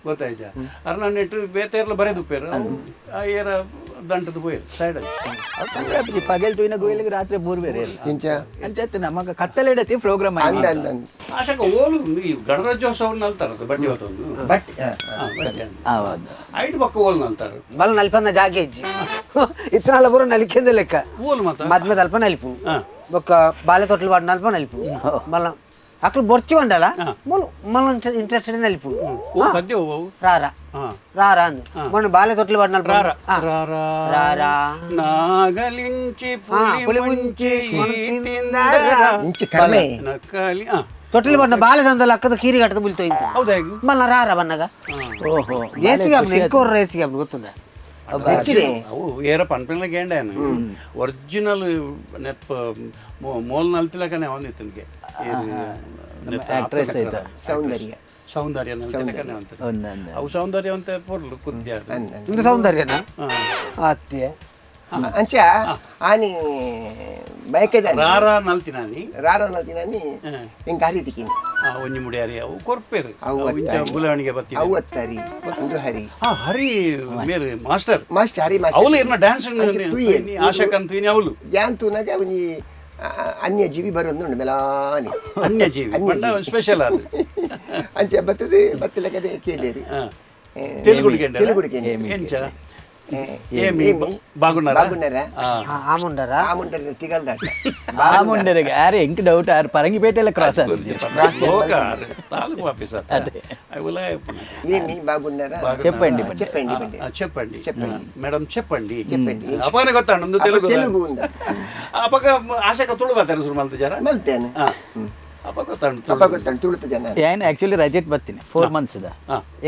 S3: ಗೊತ್ತಾಯ್ತ ಅರ್ನ ನೆಟ್ಟು ಬೇತೇರ್ಲ ಬರೆದುಪ್ಪೇರು ಆ ಏರ ದಂಟದ ಪೋಯಿರು ಸೈಡ್
S5: ಪಗಲ್ ತೂಯಿನ ಗೋಯಿಲಿಗೆ ರಾತ್ರಿ ಬೋರ್ ಬೇರೆ ಅಂಚೆ ನಮಗ ಕತ್ತಲೆಡತಿ ಪ್ರೋಗ್ರಾಮ್
S3: ಆಶಕ ಓಲು ಈ ಗಣರಾಜ್ಯೋತ್ಸವ ನಲ್ತಾರದು ಬಡ್ಡಿ ಹೊತ್ತೊಂದು
S4: ಬಟ್
S3: ಐದು ಪಕ್ಕ ಓಲ್ ನಲ್ತಾರ
S6: ಬಲ ನಲ್ಪಂದ ಜಾಗೆ ಇಜ್ಜಿ ಇತ್ತನಾಲ ಪೂರ ನಲಿಕೆಂದ ಲೆಕ್ಕ
S3: ಓಲ್ ಮಾತ
S6: ಮದ್ಮೆ ಅಲ್ಪ ನಲಿಪು ಬೊಕ್ಕ ಬಾಳೆ ತೊಟ್ಲು ಬಾಡ್ ನಲ್ಪ ನಲಿಪು ಮಲ್ಲ ಅಕ್ಲು ಬೊರ್ಚಿ వండాల ಮೂಲು ಮಲ್ಲ ಇಂಟ್ರೆಸ್ಟೆಡ್ ನಲಿಪು ರಾರಾ ರಾರಾ ಅಂದು ಮೊನ್ನೆ ಬಾಳೆ ತೊಟ್ಲು ಬಾಡ್ ನಲ್ಪ ರಾರಾ
S3: ನಾಗಲಿಂಚಿ
S6: ಪುಲಿ ಮುಂಚಿ
S3: ನಕ್ಕಲಿ
S6: ತೊಟ್ಲು ಬಾಡ್ನ ಬಾಳೆ ದಂದಲ ಅಕ್ಕದ ಕೀರಿ ಕಟ್ಟದ ಬುಲ್ತೋ ಇಂತ ಮಲ್ಲ ರಾರಾ ಬನ್ನಗ
S5: ಓಹೋ
S6: ರೇಸಿಗೆ ಅಪ್ನ ಎಂಕೋರ್ ರೇಸಿಗೆ ಅಪ್ನ ಗೊತ್ತುಂಡ
S3: ಅವು ಏರ ಪನ್ಪಿನ ಗೇಂಡೇನು ಒರಿಜಿನಲ್ ನೆಪ್ಪ ಮೋಲ್ ನಲ್ತಿಲಕನೆ ಅವನಿತ್ತನಿಗೆ
S4: ಸೌಂದರ್ಯ
S3: ಸೌಂದರ್ಯ ನಲ್ತಿಲಕನೆ ಅಂತ ಅವು ಸೌಂದರ್ಯ ಅಂತ ಪೊರ್ಲು ಕುದ್ಯ
S6: ಇದು ಸೌಂದರ್ಯನ ಅತ್ತೆ
S4: ಅಂಚ ಆನಿ ಬಯಕೆದ
S3: ರಾರಾ ನಲ್ತಿನಾನಿ
S4: ರಾರಾ ನಲ್ತಿನಾನಿ ಎಂಕ ಹರಿತಿಕಿನಿ
S3: ಒಂಜಿ ಮುಡಿಯಾರಿ ಅವು ಕೊರ್ಪೇರು ಬುಲವಣಿಗೆ ಬತ್ತಿ
S4: ಅವು ಅತ್ತರಿ ಒಂದು ಹರಿ
S3: ಹರಿ ಮೇರೆ ಮಾಸ್ಟರ್
S4: ಮಾಸ್ಟರ್ ಹರಿ ಮಾಸ್ಟರ್
S3: ಅವಳು ಇರ್ನ ಡ್ಯಾನ್ಸ್ ಆಶಕನ್ ತುಯಿನಿ ಅವಳು
S4: ಯಾನ್ ತೂನಾಗ ಒಂಜಿ ಅನ್ಯಜೀವಿ ಬರೋದು ಮೆಲಾನಿ
S3: ಅನ್ಯಜೀವಿ ಸ್ಪೆಷಲ್ ಅದು
S4: ಅಂಚೆ ಬರ್ತದೆ ಬತ್ತಿಲಕದೆ ಕೇಳಿರಿ
S3: తెలుగు
S4: తెలుగు
S3: ಎಂಚ ఏమి బాగున్నారా
S4: బాగున్నారా
S6: ఆముండరా
S4: ఆముండరా తిగల్దాట
S5: ఆముండరా అరే ఇంక డౌట్ ఆరు పరంగిపేటలో క్రాస్ అది
S3: తాలూకు ఆఫీస్ అదే
S4: ఏమి బాగున్నారా
S5: చెప్పండి
S4: చెప్పండి
S3: చెప్పండి మేడం చెప్పండి
S4: చెప్పండి
S3: అప్పనే ಗೊತ್ತಾಂಡು తెలుగు
S4: తెలుగు ఉందా
S3: ಅಪಗ ಆಶಕ ತುಳು ಬರ್ತಾರೆ ಶುರು ಮಲ್ತಿಜಾರ
S4: ಮಲ್ತೇನೆ ಅಪ್ಪ ಗೊತ್ತಾಂಡು ತುಳುತ ಜನ.
S5: ಯಾನ್ ಆಕ್ಚುಲಿ ರಜೆಟ್ ಬರ್ತೀನಿ 4 ಮಂತ್ಸ್ the.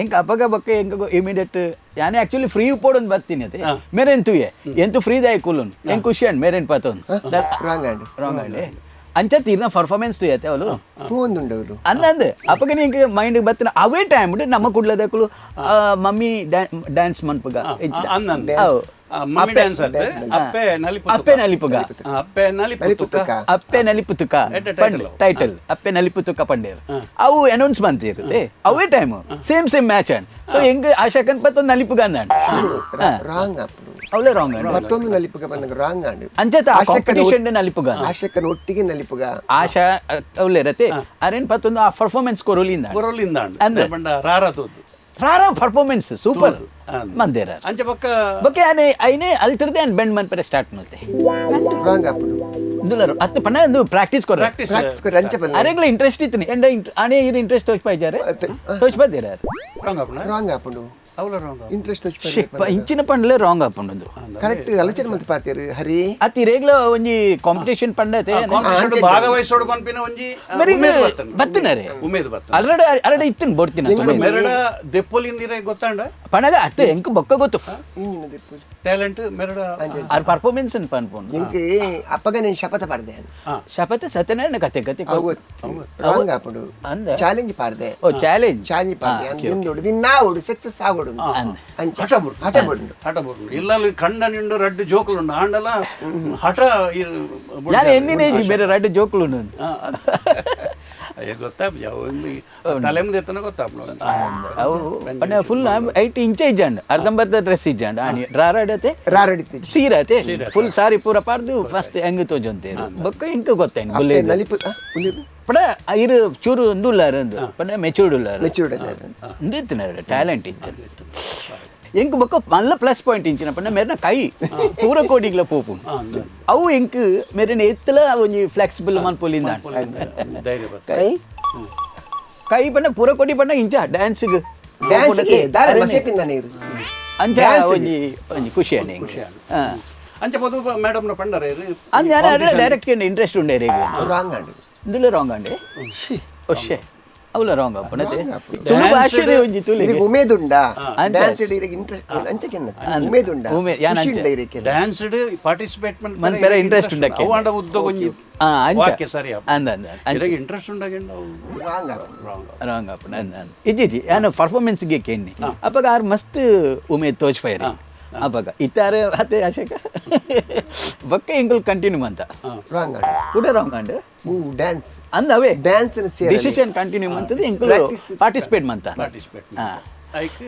S5: ಎಂಕ್ ಅಪಗ ಬೊಕ್ಕ ಎಂಕ್ ಇಮಿಡಿಯೇಟ್ ಯಾನ್ ಆಕ್ಚುಲಿ ಫ್ರೀ ಪೋಡೊಂದು ಬರ್ತೀನಿ ಅದೇ ಮೇರೆನ್ ತೂಯೆ ಎಂತು ಫ್ರೀ ದಾಯ ಕುಲ್ಲುನ್ ಎಂಕ್ ಖುಷಿ ಅಂಡ್ ಮೇರೆನ್ ಪತೊಂದು
S4: ರಾಂಗ್ ಆಂಡ್
S5: ರಾಂಗ್ ಆಂಡ್ ಅಂಚ ತೀರ್ನ ಪರ್ಫಾರ್ಮೆನ್ಸ್ ತೂಯತೆ ಅವಳು
S4: ತೂವೊಂದುಂಡು
S5: ಅಂದಂದು ಅಪಗ ನಿಂಗೆ ಮೈಂಡ್ ಬರ್ತೀನಿ ಅವೇ ಟೈಮ್ ನಮ್ಮ ಕುಡ್ಲದಕ್ಕಲು ಮಮ್ಮಿ ಡ್ಯಾನ್ಸ್ ಮನ್ಪುಗ
S3: ಮಮ್ಮಿ ಡ್ಯಾನ್ಸ್ ಅಪ್ಪೆ
S5: ಅಪ್ಪೆ ನಲಿಪುಗ
S3: ಅಪ್ಪೆ ನಲಿಪುತುಕ
S5: ಅಪ್ಪೆ ನಲಿಪುತುಕ ಟೈಟಲ್ ಅಪ್ಪೆ ನಲಿಪುತುಕ ಪಂಡೇರ್ ಅವು ಅನೌನ್ಸ್ ಮಂತಿರುತ್ತೆ ಅವೇ time same same match and so ಹೆಂಗ್ ಆಶಾಕನ್ ಪತ್ತೊಂದು ನಲಿಪುಗ ಅಂದಾಂಡ್
S4: ರಾಂಗ್ ಅಪ್ಪು
S5: ಅವಳೇ ರಾಂಗ್
S4: ಮತ್ತೊಂದು ನಲಿಪುಗ ಬಂದಾಗ ರಾಂಗ್ ಆಂಡ್
S5: ಅಂಚೆ ಕಾಂಪಿಟಿಷನ್ ನಲಿಪುಗ
S4: ಆಶಕನ ಒಟ್ಟಿಗೆ ನಲಿಪುಗ
S5: ಆಶಾ ಅವಳೇ ರತೆ ಅರೇನ್ ಪತ್ತೊಂದು ಆ ಪರ್ಫಾರ್ಮೆನ್ಸ್ ಕೊರೋಲಿಂದ
S3: ಕೊರೋಲಿಂದ ಅಂದ್ರೆ ಬಂಡ ರಾರ ತೋದು
S5: ರಾರ ಪರ್ಫಾರ್ಮೆನ್ಸ್ ಸೂಪರ್ ಮಂದಿರ
S3: ಅಂಚೆ ಪಕ್ಕ
S5: ಬೊಕ್ಕ ಆನೆ ಐನೆ ಅಲ್ತಿರ್ದೆ ಆನ್ ಬೆಂಡ್ ಮನ್ಪರೆ ಸ್ಟಾರ್ಟ್ ಮಲ್ತೆ
S4: ರಾಂಗ್ ಅಪ್ಪು
S5: ಇಂದುಲರು ಅತ್ತ ಪಣ್ಣ ಒಂದು ಪ್ರಾಕ್ಟೀಸ್ ಕೊರ
S4: ಪ್ರಾಕ್ಟೀಸ್ ಕೊರ ಅಂಚೆ ಪಲ್ಲ
S5: ಅರೆಗ್ಲ ಇಂಟ್ರೆಸ್ಟ್ ಇತ್ತು ಎಂಡ ಆನೆ ಇರು ಇಂಟ್ರೆಸ್ಟ್ ತೋಚ್ಪಾಯಿಜಾರೆ ತೋಚ್ಪಾದಿರ
S3: ರಾಂಗ್ ಅಪ್ಪು
S4: ರಾಂಗ್ ಅಪ್ಪು
S3: ಅವಳ ರಾಂಗ್
S4: ಇಂಟ್ರೆಸ್ಟ್
S5: ಶಿಪ್ಪ ಇಂಚಿನ ಪಂಡಲೆ ರಾಂಗ್ ಅಪ್ಪುಂಡು
S4: ಕರೆಕ್ಟ್ ಆಲೋಚನೆ ಮಲ್ತ ಪಾತೇರು ಹರಿ
S5: ಅತಿ ರೇಗ್ಲ ಒಂಜಿ ಕಾಂಪಿಟಿಷನ್ ಪಂಡತೆ
S3: ಕಾಂಪಿಟಿಷನ್ ಭಾಗವಹಿಸೋಡು ಪನ್ಪಿನ ಒಂಜಿ
S5: ಬತ್ತಿನರೆ
S3: ಉಮೇದ್ ಬತ್ತ
S5: ಅಲ್ರಡ ಅರಡ ಇತ್ತಿನ ಬೋಡ್ತಿನ
S3: ಮೆರಡ ದೆಪ್ಪೊಲಿಂದಿರೆ ಗೊತ್ತಾಂಡ
S5: ಪಣಗ ಅತ್ತೆ ಎಂಕ್ ಬೊಕ್ಕ ಗೊತ್ತು
S4: ಇಂಜಿನ ದೆಪ್ಪೊಲಿ
S3: ಟ್ಯಾಲೆಂಟ್ ಮೆರಡ
S5: ಆರ್ ಪರ್ಫಾರ್ಮೆನ್ಸ್ ಅನ್ ಪನ್ಪುಂಡು
S4: ಎಂಕ್ ಅಪ್ಪಗ నేను ಶಪಥ ಪಾಡ್ದೆ
S5: ಶಪಥ ಸತ್ಯನಾರಾಯಣ ಕತೆ ಕತೆ
S4: ರಾಂಗ್ ಅಪ್ಪುಂಡು ಚಾಲೆಂಜ್ ಪಾಡ್ದೆ
S5: ಓ ಚಾಲೆಂಜ್
S4: ಚಾಲೆಂಜ್ ಪಾಡ್ದೆ ಅಂದೊಡು ವಿನ್ನಾವೊಡು ಸಕ್ಸಸ್ ಆವೊಡು
S3: ಹಠ ಬುರ್ಡು ಹಠ ಬುರ್ಡು ಹಠ ಬುರ್ಡು ಇಲ್ಲಲ್ಲಿ ಕಂಡ ನಿಂಡು ರಡ್ಡು ಜೋಕುಲುಂಡು ಆಂಡಲ ಹಠ
S5: ನಾನು ಎನ್ನಿನೇಜಿ ಬೇರೆ ರಡ್ಡು ಜೋಕುಲುಂಡು
S3: ಅಯ್ಯೋ ಗೊತ್ತಾಪ ತಲೆ ಮುಂದೆ ಎತ್ತನ ಗೊತ್ತಾಪ
S5: ಅವು ಪಂಡ ಫುಲ್ ಐಟ್ ಇಂಚ ಇಜ್ಜಾಂಡ್ ಅರ್ಧಂಬರ್ಧ ಡ್ರೆಸ್ ಇಜ್ಜಾಂಡ್ ಆಣಿ ರಾರಾಡತೆ
S4: ರಾರಡಿತಿ
S5: ಸೀರತೆ ಫುಲ್ ಸಾರಿ ಪೂರ ಪಾರ್ದು ಫಸ್ಟ್ ಹೆಂಗ್ ತೋಜಂತೆ ಬೊಕ್ಕ ಇಂಕ ಗೊತ್ತೇನು ಬುಲ್ಲೆ ಪಡ ಇರು ಚೂರು ಒಂದು ಉಲ್ಲಾರ ಅಂದು ಪಂಡ ಮೆಚೂರ್ಡ್ ಉಲ್ಲಾರ
S4: ಮೆಚೂರ್ಡ್
S5: ಉಂದು ಇತ್ತಿನ ಟ್ಯಾಲೆಂಟ್ ಇತ್ತು ಎಂಕ್ ಬೊಕ್ಕ ಮಲ್ಲ ಪ್ಲಸ್ ಪಾಯಿಂಟ್ ಇಂಚಿನ ಪಂಡ ಮೇರ್ನ ಕೈ ಪೂರ ಕೋಡಿಗ್ಲ ಪೋಪು ಅವು ಎಂಕ್ ಮೇರಿನ ಎತ್ತಲ ಒಂಜಿ ಫ್ಲೆಕ್ಸಿಬಲ್ ಮನ್ಪೊಲಿಂದ
S3: ಕೈ
S5: ಕೈ ಪಂಡ ಪೂರ ಕೋಡಿ ಪಂಡ ಇಂಚ ಡ್ಯಾನ್ಸ್ಗ್ ಅಂಚ ಒಂಜಿ ಒಂಜಿ ಖುಷಿ
S3: ಖುಷಿ ಅಂಚ ಪೊದು ಮೇಡಮ್ನ ಪಂಡರೆ
S5: ಅಂಚ ಡೈರೆಕ್ಟ್ ಇಂಟ್ರೆಸ್ಟ್ ಉಂಡೆ
S4: ರಾಂಗ್ ಆಂಡ್
S5: ಇಂದುಲ ರಾಂಗ್ ಆಂಡೆ ಒಶೆ ಅವಲ ರಾಂಗ್ ಅಪ್ಪನತೆ ತುಳು ಭಾಷೆ ಒಂಜಿ ತುಳು
S4: ಉಮೇದುಂಡ ಡ್ಯಾನ್ಸ್ ಇಡೀ ಇಂಟ್ರೆಸ್ಟ್ ಅಂಚೆ ಉಮೇದುಂಡ
S3: ಡ್ಯಾನ್ಸ್ ಪಾರ್ಟಿಸಿಪೇಟ್
S5: ಮನ್ಪೆರ ಇಂಟ್ರೆಸ್ಟ್ ಉಂಡ
S3: ಅವು ಅಂಡ ಉದ್ದ ಒಂಜಿ ವಾಕ್ಯ ಸರಿ
S5: ಅಂದ ಅಂದ
S3: ಇರಗೆ ಇಂಟ್ರೆಸ್ಟ್ ಉಂಡಗೆಂಡ
S4: wrong
S3: wrong
S5: wrong ಅಪ್ಪನ ಅಂದ ಅಂದ ಇಜ್ಜಿ ಯಾನ ಪರ್ಫಾರ್ಮೆನ್ಸ್ ಗೆ ಕೆನ್ನಿ ಅಪ್ಪಗ ಆರ್ ಮಸ್ತ್ ಉಮೇದ್ ತೋಚ್ಪೈರಿ ಅಪ್ಪಗ ಇತ್ತಾರೆ ಅತೆ ಆಶಕ ಬೊಕ್ಕ ಎಂಕುಲು ಕಂಟಿನ್ಯೂ ಅಂತ
S4: ರಾಂಗ್
S5: ಕೂಡ wrong and
S4: dance
S5: ಅಂದ ಅವೇ
S4: dance
S5: decision continue ಮಂತದ ಎಂಕುಲು ಪಾರ್ಟಿಸಿಪೇಟ್ ಮಂತ
S3: ಪಾರ್ಟಿಸಿಪೇಟ್ ಐಕ್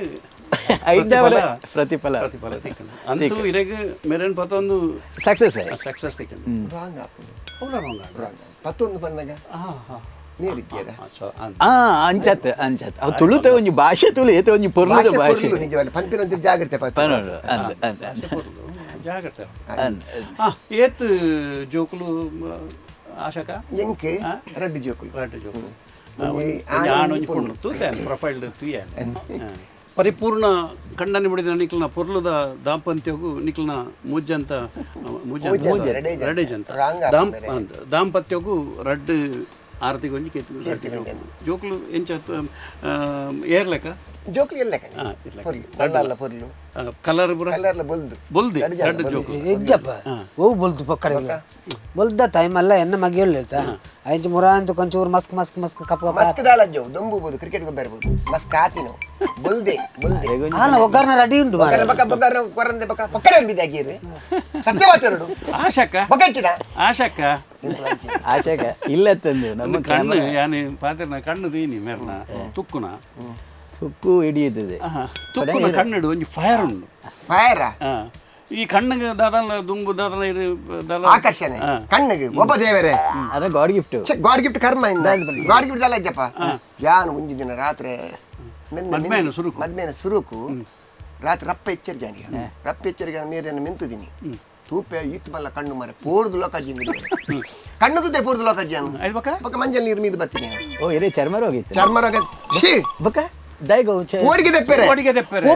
S5: ಐದವರ ಪ್ರತಿಫಲ
S3: ಪ್ರತಿಫಲ ತಿಕ್ಕಂಡು ಅಂತೂ ಇರೆಗ್ ಮೆರೆನ್ ಪತ್ತೊಂದು
S5: ಸಕ್ಸಸ್
S3: ಸಕ್ಸಸ್ ತಿಕ್ಕಂಡು
S4: ರಾಂಗ್ ಅಪ್ಪು
S3: ಅವಳ ರಾಂಗ್
S4: ಪತ್ತೊಂದು ಬಂದಾಗ ಮೇಲಿದ್ಯದ
S5: ಅಂಚತ್ ಅಂಚತ್ ಅವು ತುಳುತ ಒಂಜಿ ಭಾಷೆ ತುಳು ಏತ ಒಂಜಿ ಪೊರ್ಲುದ ಭಾಷೆ
S4: ನಿಜವಲ್ಲ ಪನ್ಪಿನ ಒಂಜಿ ಜಾಗ್ರತೆ
S5: ಪನೊಡು ಅಂದ ಅಂದ
S3: ಜಾಗ್ರತೆ ಏತ್ ಜೋಕುಲು ಆಶಕ
S4: ಎಂಕ್ ರಡ್ಡು ಜೋಕುಲು
S3: ರಡ್ಡು ಜೋಕುಲು ಆಣೊಂಜಿ ಪೊಣ್ಣು ತೂತೇನೆ ಪ್ರೊಫೈಲ್ ತೂಯೇನೆ ಪರಿಪೂರ್ಣ ಕಂಡನಿ ಬಿಡಿದ ನಿಕ್ಲನ ಪೊರ್ಲುದ ದಾಂಪತ್ಯಗೂ ನಿಕ್ಲನ ಮೂಜಂತ ರಡೇಜಂತ ದಾಂಪತ್ಯಗೂ ರಡ್ಡು ಆರತಿಗೆ ಒಂಜಿ ಕೇತು ಜೋಕುಲು ಎಂಚ ಏರ್ಲೆಕ್ಕ
S4: ಜೋಕುಲು ಎಲ್ಲಕ ಪೊರ್ಲು ಪೊರ್ಲು
S3: ಕಲರ್ ಪೂರ
S4: ಕಲರ್ಲ ಬೊಲ್ದು
S3: ಬೊಲ್ದು ರಡ್ಡು ಜೋಕುಲು
S6: ಇಜ್ಜಪ್ಪ ಓ ಬೊಲ್ದು ಪಕ್ಕಡೆ ಬೊಲ್ದ ಟೈಮ್ ಅಲ್ಲ ಎನ್ನ ಮಗಿಯೊಳ್ಳೆ ಐಂಚು ಮುರಾಂತು ಕಂಚೂರು Musk Musk Musk cup cup
S4: Musk ದಾಲ ಜೋ ದೊಂಬುಬೋದು ಕ್ರಿಕೆಟ್ ಬರ್ಬೋದು ಮಸ್ಕ್ ಆತಿನೋ ಬೊಲ್ದೆ ಬೊಲ್ದೆ
S6: ಆನ ಒಗ್ಗರ್ನ ರೆಡಿ ಉಂಟು
S4: ಬೊಕ್ಕ ಬೊಕ್ಕ ಬೊಕ್ಕರ ಕೊರಂದೆ ಬೊಕ್ಕ ಪಕ್ಕಡೆ ಉಂಬಿದೆ ಆಗಿರು ಸತ್ಯ ಮಾತಾಡು
S3: ಆಶಕ
S4: ಬೊಕ್ಕ
S3: ಆಶಕ
S5: ಆಶಕ ಇಲ್ಲ ತಂದು ನಮ್ಮ
S3: ಕಣ್ಣು ಯಾನಿ ಪಾತಿರ್ನ ಕಣ್ಣು ದೀನಿ ಮೇರ್ನ ತುಕ್ಕುನ
S5: ತುಕ್ಕು ಹಿಡಿಯುತ್ತದೆ
S3: ತುಕ್ಕುನ ಕಣ್ಣಿಡು ಒಂಜಿ ಫೈರ್ ಉಂಡು
S4: ಫೈರ್
S3: ಈ ಕಣ್ಣಿಗೆ ದಾದನ ದುಂಬು ದಾದನ ಇರು
S4: ಆಕರ್ಷಣೆ ಕಣ್ಣಿಗೆ ಒಬ್ಬ ದೇವರೇ
S5: ಅದ god gift
S4: god gift ಕರ್ಮ ಇಂದ ಗಾಡ್ ಗಿಫ್ಟ್ ದಾಲ ಅಜ್ಜಪ್ಪ ಯಾನು ಒಂಜಿ ದಿನ ರಾತ್ರಿ ಮದ್ಮೇನ ಸುರುಕು ರಾತ್ರಿ ರಪ್ಪ ಎಚ್ಚರಿಕೆ ರಪ್ಪ ಎಚ್ಚರಿಕೆ ಮೇರೆಯನ್ನು ಮೆಂತುದೀನಿ ತೂಪೆ ಈತ್ ಮಲ್ಲ ಕಣ್ಣು ಮರೆ ಪೋರ್ದು ಲೋಕಜ್ಜಿ ಕಣ್ಣು ತುದ್ದೆ ಪೋರ್ದು ಲೋಕಜ್ಜಿ ಬೊಕ್ಕ ಮಂಜಲ್ ನೀರು ಮೀದು ಬರ್ತೀನಿ.
S5: ಓ ಇದೇ ಚರ್ಮ ರೋಗ ಇತ್ತು.
S4: ಚರ್ಮ ರೋಗ
S5: ಬೊಕ್ಕ ದಯಗೋ
S4: ಓಡಿಗೆ ದೆಪ್ಪೆರೆ
S3: ಓಡಿಗೆ ದೆಪ್ಪೆರೆ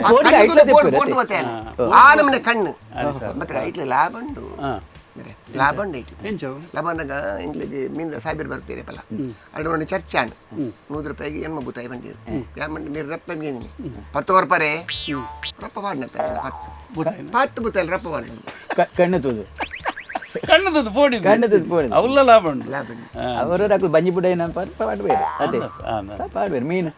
S4: ಆ ನಮ್ಮನೆ ಕಣ್ಣು ಮತ್ತೆ ಐಟ್ಲೆ ಲಾಭ ಉಂಡು. ಲಾಭ ಉಂಡು ಲಾಭ ಇಂಗ್ಲಿಗೆ ಮೀನ್ ಸಾಯ್ಬೇರು ಬರ್ತೀರಿ ಪಲ್ಲ ಅಡು ಒಂದು ಚರ್ಚೆ ಆಂಡ್ 100 ರೂಪಾಯಿಗೆ ಎಮ್ಮ ಬುತ್ತಾಯಿ ಬಂದಿರು ಯಾಮಂಡು ನೀರು ರಪ್ಪ ಮೀನು 10 ರೂಪಾಯಿ ರಪ್ಪ ಪಾಡ್ನ 10 ಬುತ್ತಾಯಿ ರಪ್ಪ ಪಾಡ್ನ
S5: ಕಣ್ಣು ತೂದು
S3: ಕಣ್ಣದದ್ದು ಪೋಡಿ
S5: ಕಣ್ಣದದ್ದು ಪೋಡಿ
S3: ಅವಲ್ಲ ಲಾಭ ಉಂಟು
S4: ಲಾಭ ಉಂಟು
S5: ಅವರು ಅಕ್ಲು ಬಂಜಿ ಪುಡೈನ ಪಾಡ್ಬೇರು ಅದೇ ಪಾಡ್ಬೇರು ಮೀನು